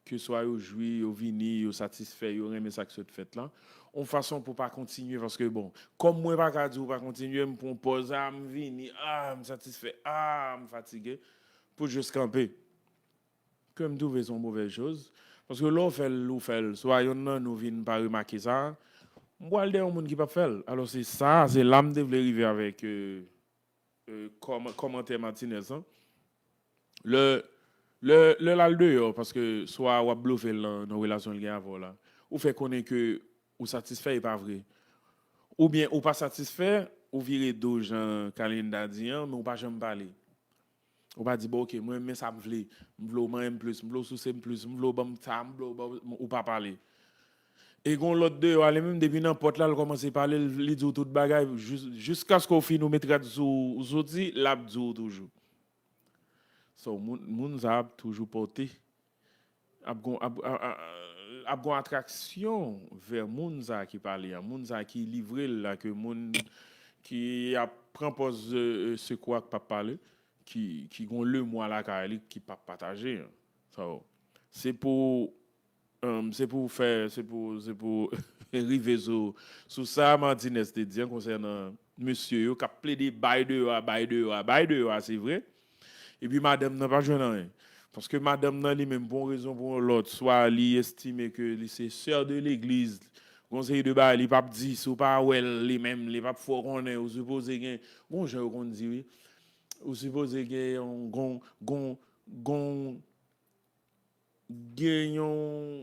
ke swa yo jwi, yo vini, yo satisfè, yo renmen sa k sot fèt la, yon fason pou pa kontinye, paske bon, kòm mwen pa ka di w pa kontinye, m pran pòz, a, m vini, a, m satisfè, a, m fatige, pou jis kanpe. Ke m twouve se yon movèz choz. Paske lè w fè l, ou fè l, swa yonn nan nou vin pa remake sa, m pral dèyè yon moun ki p ap fè l. Alò, se sa, se la m te vle rive avèk, euh, euh, kòm-, kòmantè Martinez lan. Lè, lè, lè l al deyò, paske swa w ap blofe l nan, nan relasyon l gen avè w la, ou fè konnen ke ou satisfè, e pa vre. Oubyen ou pa satisfè, ou vire do jan Kalinda di an, men ou pa janm pale. Ou pa di, "Bon, oke, mwen, men sa m vle. M vle w manyen m plis, m vle w souse m plis, m vle w ban m sa, m vle w ban m," ou pa pale. E gon lòt deyò a, li menm, depi nan pòt la, l kòmanse pale, l, li di w tout bagay, jis, jiskaske w fin ou met rad sou ou, ou soti, l ap di w toujou. So, moun, moun sa ap toujou pòte, ap gon, ap, ap, ap, ap gon atraksyon vè moun sa ki pale a, moun sa ki livre l la, ke moun ki ap pran pòz, euh, euh, sekou a k p ap pale. ki, ki gon lemwa lakay li ki p ap pataje. So, se pou, um, se pou fè, se pou, se pou rive sou, sou sa Martinez te di an konsènan mesye yo k ap plede bay deyò a, bay deyò a, bay deyò a, se vre. Epi madanm nan pa jwenn anyen. Paske madanm nan li menm, pou yon rezon, pou yon lòt, swa li estime ke li se sè de legliz, gon seri de bagay, li p ap di, si w pa wè l, li menm, li p ap fè w konnen, ou sipoze gen, gon jan yo konn di, wi. Ou sipoze gen yon, gon, gon, gon, gen yon,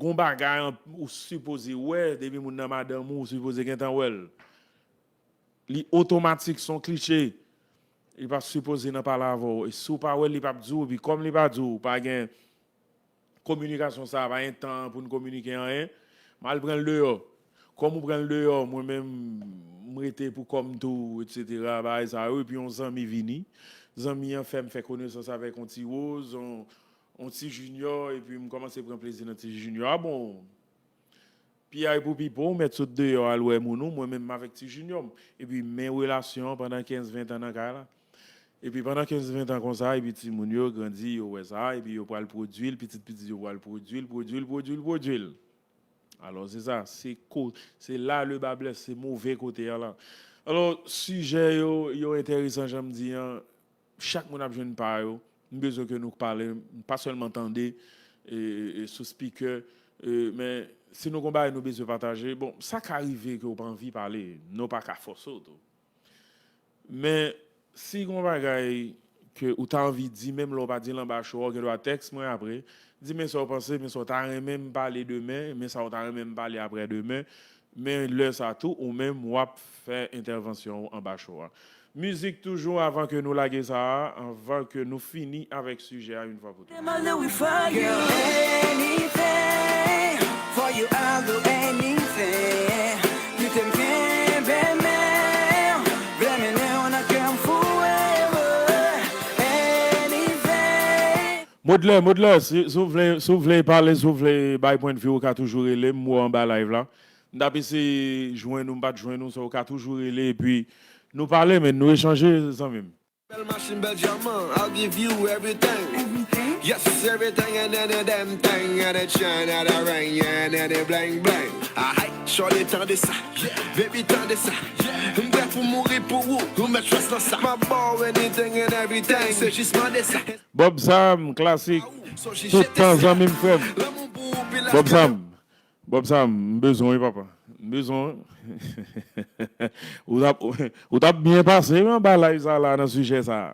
gon bagay an, ou sipoze wè, depi moun nan madanm ou, ou sipoze gentan wè l. Li otomatik, se yon kliche. Li pa sipoze nan pale avè w. E si w pa wè l, li p ap di w. Epi kòm li pa di w, pa gen kominikasyon sa, pa gen tan pou n kominike anyen, m al pran l deyò. Kòm ou pran l deyò, mwen menm, m rete pou kò m tou, etsetera, bagay sa yo. Epi yon zanmi vini. Zanmi an fè m fè konesans avèk yon ti woz, yon, yon ti jinyò, epi m kòmanse pran plezi nan ti jinyò a. Bon, piyay pou pipo, ou mèt sot deyò al wè moun ou, mwen menm m avèk ti jinyò m. Epi men relasyon an pandan kenz, ven tan nan kay la. Epi pandan kenz, ven tan konsa, epi timoun yo grandi, yo wè sa, epi yo pral pwodui l, pitit pitit yo pral pwodui l, pwodui l, pwodui l, pwodui l. Alò, se sa, se ko, se la le ba blès, se move kote a la. Alò, sijè yo, yo enteresan, jan m di an, chak moun ap jwenn pa yo. M bezwen ke nou pale, pa sèlman tande, e, e, e sou spikè, e, men si nou gon bagay nou bezwen pataje, bon, sa ka rive ke w pa anvi pale, nou pa ka fòse w tou. Men, si gon bagay ke ou ta anvi di, menm lè w pa di l anba cho a, ou gen dwa tèks mwen apre, di men sa w panse, men sa w ta renmen m pale demen, men sa w ta renmen m pale aprè demen, men lè sa tou, ou menm w ap fè entèvansyon w anba cho a. Mizik toujou avan ke nou lage sa a, avan ke nou fini avèk sijè a yon fwa pou tout. Girl, anything for you, I'll do anything. Kite m kenbe men w, blame men w nan kè m forever. Anything. Modlè, Modlè, si, si w vle, si w vle pale, si w vle bay pwennvi w, ou ka toujou rele m, m wè w anba live la. M t ap eseye jwenn ou, m pa t jwenn ou, so ou ka toujou rele, epi nou pale, men nou echanje, zanmi m. Bèl machin, bèl dyaman, I'll give you everything. Everything? Yes, everything and any damn thing, and a chain, and a ring, and any bling bling. Alright, shorty, tande sa, baby, tande sa. M prè pou mouri pou ou, ou mèt chwès nan sa. M ap ba w anything and everything, se jis mande sa. Bob Sam, klasik. Tout tan, zanmi m, frè m. Bob Sam. Bob Sam, m bezwen w wi, papa. M bezwen w. Ou t ap, ou t ap byen pase wi anba live sa la nan sijè sa.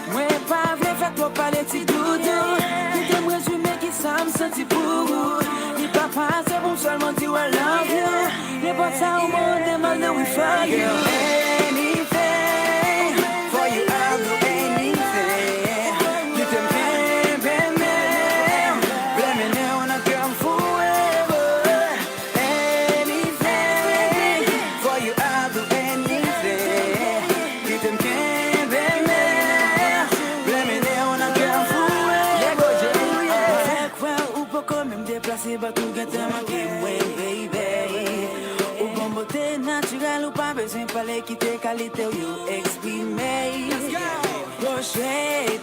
Mwen pa vle fè twòp pale ti doudou. Kite m rezime kisa m santi pou ou. Li pa fasil pou m sèlman di w I love you. Nenpòt sa ou mande m, I'll do it for you. Anything for you, I'll do anything. Kite m kenbe men w, blame men w nan kè m forever. Anything for you, I'll do anything. Kite m kenbe men w, blame men w nan kè m forever. Fè kwè ou poko menm deplase, but ou gentan manke mwen, baby. Ou gon bote natirèl, ou pa bezwen pale, kite kalite w yo eksprime. Pwoche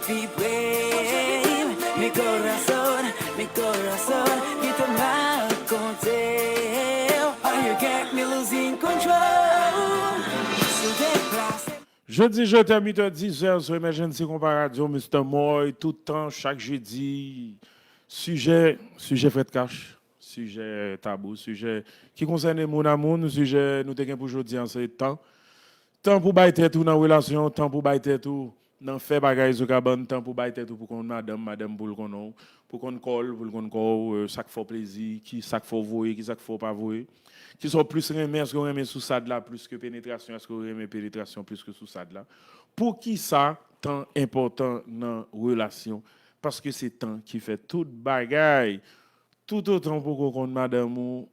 pi pre, mi corazón, mi corazón, kite m rakonte w. Oh, you got me losing control. Sou deplase. Jodi, je t'aime, huit heures, dix heures, sou Emergency Konpa Radio, Mister Moy, tout tan, chak jedi. Sijè, sijè frèt kach, sijè tabou, sijè ki konsène moun a moun, sijè nou te gen pou jodi a, se tan. Tan pou bay tèt ou nan relasyon, tan pou bay tèt ou nan fè bagay sou kabann, tan pou bay tèt ou pou konn madanm, madanm pou l konnen w, pou konn kò l, pou l konn kò w, euh, sa k fè w plezi, ki sa k fè w voye, ki sa k fè w pa voye. Kisa w plis renmen, èske w renmen sousad la plis ke penetrasyon, èske w renmen penetrasyon plis ke sousad la? Poukisa tan enpòtan nan relasyon? Paske se tan ki fè tout bagay. Toutotan w poko konn madanm ou,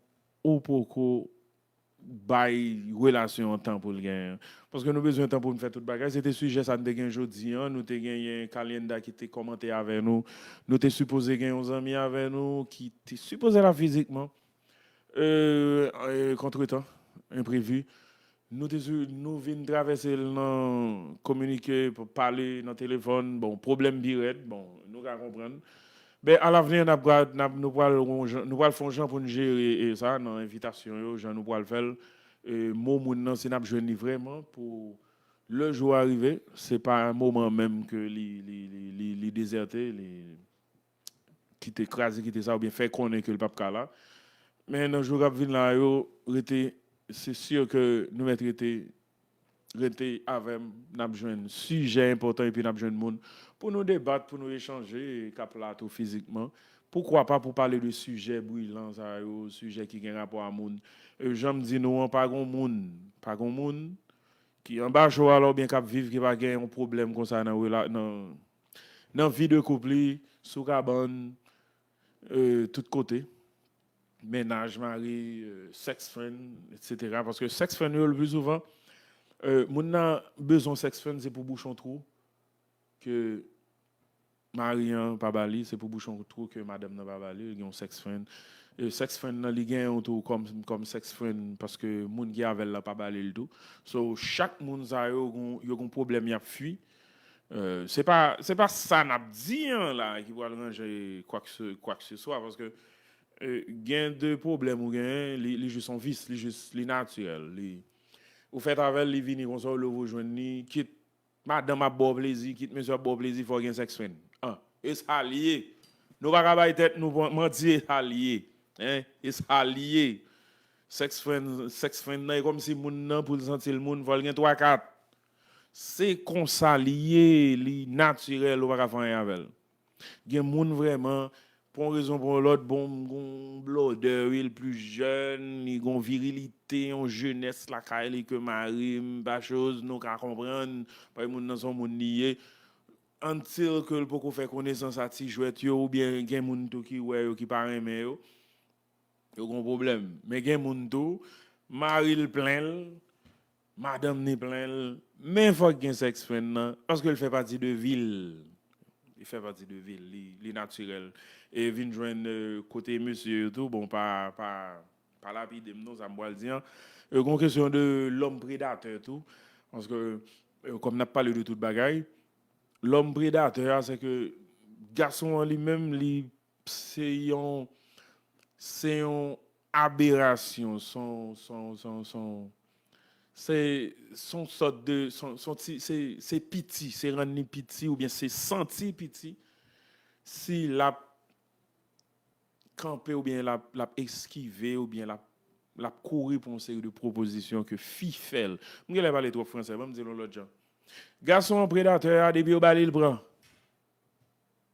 ou poko bay relasyon an tan pou l genyen. Paske nou bezwen tan pou n fè tout bagay. Se te sijè sa n te gen jodi an. Nou te genyen Kalyenda ki te kòmante avè nou. Nou te sipoze gen yon zanmi avè nou ki te sipoze la fizikman. Euh, euh, kontretan, enprevi. Nou te sou, nou vin travèse l nan kominike, pale nan telefòn, bon, pwoblèm pi rèd, bon, nou ka konprann. Ben, alavni, n ap, n ap, nou pral, nou pral fè yon jan pou n jere e sa nan envitasyon yo, jan nou pral fè l. E, mo moun nan, si n ap jwenn li vrèman pou lè jou a rive, se pa moman menm ke li, li, li, li, li dezète, li kite, kraze kite sa, oubyen fè konnen ke l p ap ka la. Men nan jou k ap vin la yo, rete, se si ke nou mèt rete, rete avè m, n ap jwenn sijè enpòtan epi n ap jwenn moun pou nou debat, pou nou echanje, k ap la tou fizikman. Poukwa pa pou pale de sijè brilan sa yo, sijè ki gen rapò a moun. E jan m di nou an, pa gon moun, pa gon moun ki anba cho a la oubyen k ap viv, ki pa gen yon pwoblèm konsa nan, rela- nan, nan vi de koup li, sou kabann, e, tout kote. Mennaj, mari, e, sex friend, etsetera. Paske sex friend yo, le pli souvan, e, moun nan bezwen sex friend, se pou bouche yon twou ke mari an pa ba li, se pou bouche yon twou ke madanm nan pa ba li, li gen yon sex friend. E sex friend nan, li gen yon tou kòm, kòm sex friend, paske moun ki avè l la pa ba li l tou. So, chak moun sa yo, gon- yo gon pwoblèm y ap fui. E, se pa, se pa sa n ap di an la ki pral ranje kwakse, kwakse swa, paske, e, gen de pwoblèm ou genyen, li, li jis yon vis, li jis, li natirèl. Li, ou fèt avè l, li vini konsa, ou leve ou jwenn li, kit madanm ap ba w plezi, kit mesye ap ba w plezi, fò w gen sex friend. An, e sa l ye. Nou pa ka bay tèt nou pran- manti, e sa l ye. Hein? E sa l ye. Sex friend, sex friend nan, e kòmsi moun nan, pou l santi l moun, fò l gen twa kat. Se konsa li ye, li natirèl, ou pa ka fè anyen avè l. Gen moun vrèman, pou yon rezon pou yon lòt, bon, gon blòdè, wi, l pli jèn, li gon virilite, yon jenès lakay li ke mari m, pa choz, nou ka konprann, paske moun nan se yon moun li ye. Until ke l poko fè konesans a ti jwèt yo, oubyen gen moun tou ki wè yo, ki pa renmen yo. Yo gon pwoblèm. Men gen moun tou, mari l plen l, madanm ni plen l, men fòk gen sex friend nan, paske l fè pati de vi l. Li fè pati de vi l, li, li natirèl. E vin jwenn, e, kote mesye yo tou, bon, pa, pa, pa lapide m non, sa m pral di an. E, gon kesyon de lòm predatè tou, paske, e, kòm n ap pale de tout bagay, lòm predatè a, se ke gason an li menm, li se yon, se yon aberasyon, se yon, se yon, se yon, se yon, se, se yon sòt de, se yon, se yon ti, se, se piti, se rann li piti oubyen se santi piti, si l ap kanpe oubyen l ap, l ap eskive oubyen l ap, l ap kouri pou yon seri de pwopozisyon ke fi fè l. M genlè pale twòp fransè, ban m di l yon lòt jan. Gason an predatè a, depi yo ba li, l pran.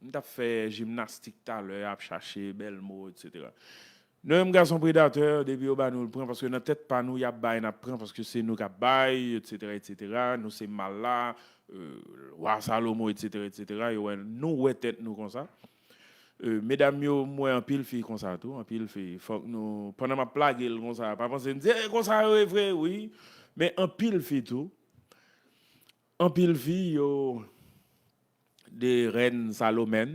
M t ap fè jimnastik talè, ap chache bèl mo, etsetera. Nou menm gason predatè, depi yo ba nou, l pran, paske nan tèt pa nou, y ap bay, n ap pran, paske se nou k ap bay, etsetera, etsetera. Nou se mal la, e, wa Salomo, etsetera, etsetera. Yo wè, nou wè tèt nou konsa. E, medam yo, m wè anpil fi konsa tou, anpil fi. Fòk nou, pandan m ap plage l konsa, pa panse m di, e, konsa yo ye vre, wi. Men anpil fi tou, anpil fi, yo, de rèn Salomèn,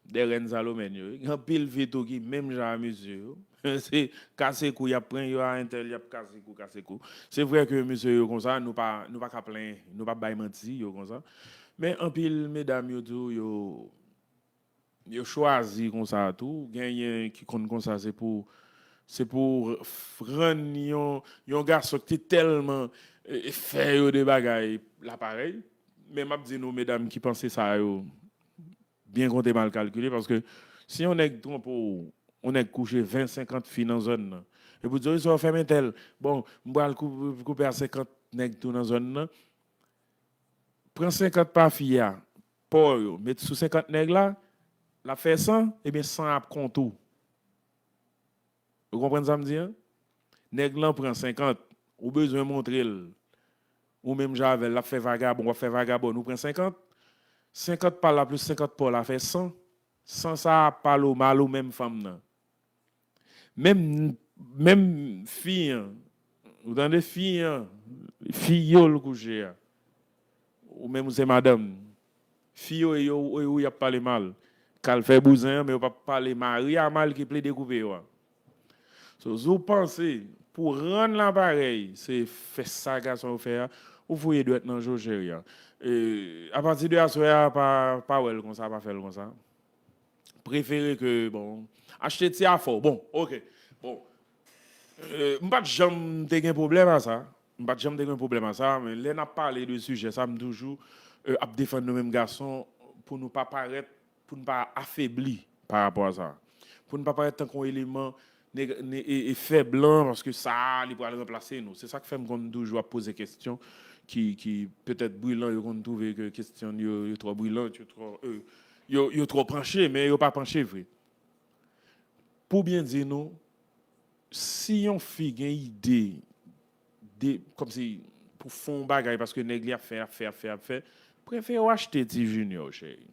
de rèn Salomèn yo. Gen anpil fi tou ki menm jan a mesye yo. Se kase kou y ap pran yo a entèl, y ap kase kou, kase kou. Se vrè ke mesye yo konsa, nou pa, nou pa ka plenyen, nou pa bay manti, yo konsa. Men anpil medam yo tou, yo, yo chwazi konsa tou. Genyen ki konn konsa, se pou, se pou f- rann yon, yon gason ki te tèlman, e, e, fè yo de bagay la parèy. Men m ap di nou, medam ki panse sa yo, byen konte mal kalkile, paske si yon nèg twonpe w, yon nèg kouche ven, senkant fi nan zòn nan, epi w di, wi, sa w fè men tèl, bon, m pral kou- koupe a senkant nèg tou nan zòn nan, pran senkant pa fi a, pa w yo, met sou senkant nèg la, l ap fè san, ebyen san ap kont ou. Ou konprann sa m di an? Nèg lan pran senkant, ou bezwen montre l. Ou menm jan avè l, l ap fè vagabon, w ap fè vagabòn, ou pran senkant. Senkant pa l la plis senkant pa w la fè san. San sa a ap pale w mal ou menm fanm nan. Menm, menm fi an, ou tande fi an, fi yo l kouche a. Ou menm ou se madanm. Fi yo, e yo, e ou y ap pale mal. K al fè bouzen an, men yo p ap pale mari a mal ki plede koupe yo a. So, si w panse, pou rann laparèy, se fè sa gason yo fè a, ou voye dwèt nan jo cheri a. E, apati de aswè a, pa, pa wè l konsa, pa fè l konsa. Prefere ke, bon, achte ti afè w. Bon, ok. Bon. E, m pa t janm te gen pwoblèm a sa. M pa t janm te gen pwoblèm a sa, men lè n ap pale de sijè sa, m toujou, e, ap defann nou menm gason pou nou pa parèt, pou n pa afebli pa rapò a sa. Pou n pa parèt tankou yon eleman neg-, ne-, e, e fèb lan, paske sa a, li pral ranplase nou. Se sa k fè m konn toujou ap poze kesyon ki, ki petèt brilan, yo konn twouve ke kesyon yo, yo twò brilan, yo twò, e, yo, yo twò panche, men yo pa panche vre. Pou byen di nou, si yon fi gen ide de, kòmsi, pou fè yon bagay, paske nèg li ap fè, ap fè, ap fè, ap fè, prefere w achte ti Junior, cheri.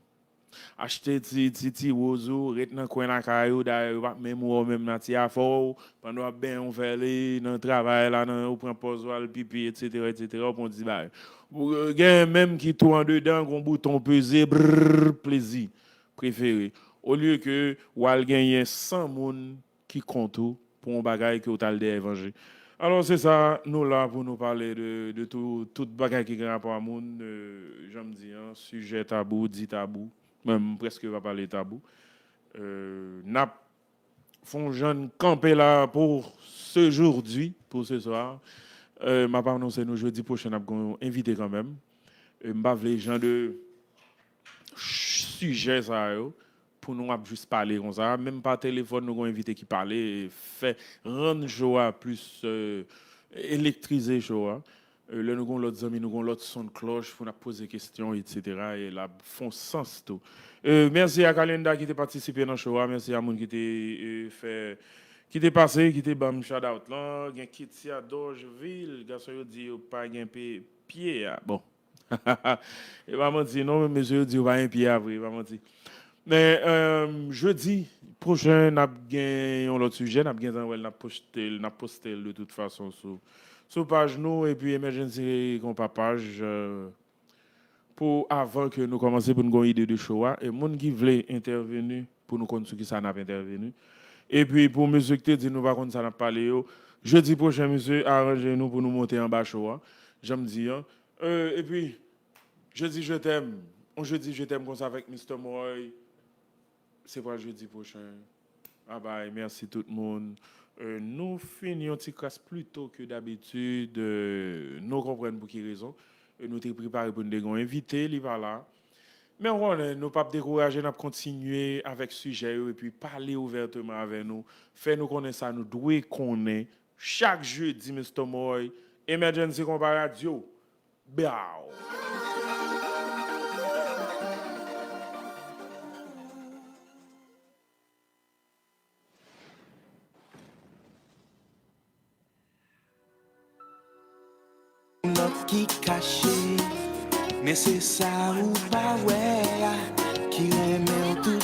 Achte ti, ti, ti woz ou, ret nan kwen lakay ou, dayè yo p ap menm wè w menm nan ti afè w, pandan w ap benyen yon vè li, nan travay la, nan, ou pran pòz ou al pipi, etsetera, etsetera, ou pran ti bagay. Ou, euh, gen menm ki tou andedan, gon bouton peze, brrr, plezi, prefere. Olye ke w al genyen san moun ki kont ou pou yon bagay ke w t al dèyè vanje. Alò, se sa, nou la pou nou pale de, de tou, tout bagay ki gen rapò a moun, euh, jan m di an, sijè tabou, di tabou. Mwen, m prèske pa pale tabou. Euh, n ap fè yon jan kanpe la pou se jodi, pou se swa. Euh, m ap anonse nou jedi pwochen, n ap gen yon envite kanmenm. Euh, m pa vle jan de sijè sa yo pou nou ap jis pale konsa. Menm pa telefòn, nou gon envite ki pale, fè rann cho a plis, euh, elektrize cho a. Euh, lè nou gon lòt zanmi, nou gon lòt son klòch pou n ap poze kesyon, etsetera. E l ap fè sans tou. Euh, mèsi a Kalenda ki te patisipe nan cho a. Mèsi a moun ki te, euh, fè, ki te pase, ki te ban m shout out lan. Gen Ketia Dorgeville, gason yo di yo pa gen pe-, pye a. Bon. E pa manti, non, mesye yo di yo pa gen pye a vre, e pa manti. Men, euh, jedi pwochen, n ap gen yon lòt sijè, n ap gentan wè l, n ap poste l, n ap poste l de tout fason sou, sou paj nou, epi Emergency Konpa paj, euh, pou avan ke nou kòmanse pou n gon ide de show a, e moun ki vle entèveni pou nou konn sou kisa n ap entèveni. Epi pou mesye ki te di nou pa konn sa n ap pale yo, jedi pwochen, mesye, aranje nou pou nou monte anba show a, jan m di an. Euh, epi, jedi je t'aime, on jedi je t'aime konsa avèk Mister Moy, se pral jedi pwochen. Babay, mèsi tout moun. Euh, nou fini yon ti kras pli to ke dabitid. Euh, nou konprann pou ki rezon. Euh, nou te prepare pou n te gen yon envite, li pa la. Men w konnen, nou p ap dekouraje, n ap kontinye avèk sijè yo epi pale ouvèteman avè nou. Fè nou konnen sa nou dwe konnen chak jedi, Mister Moy, Emergency Konpa Radio. Bow! Lòt ki kache, men se sa ou pa wè a, ki renmen w tou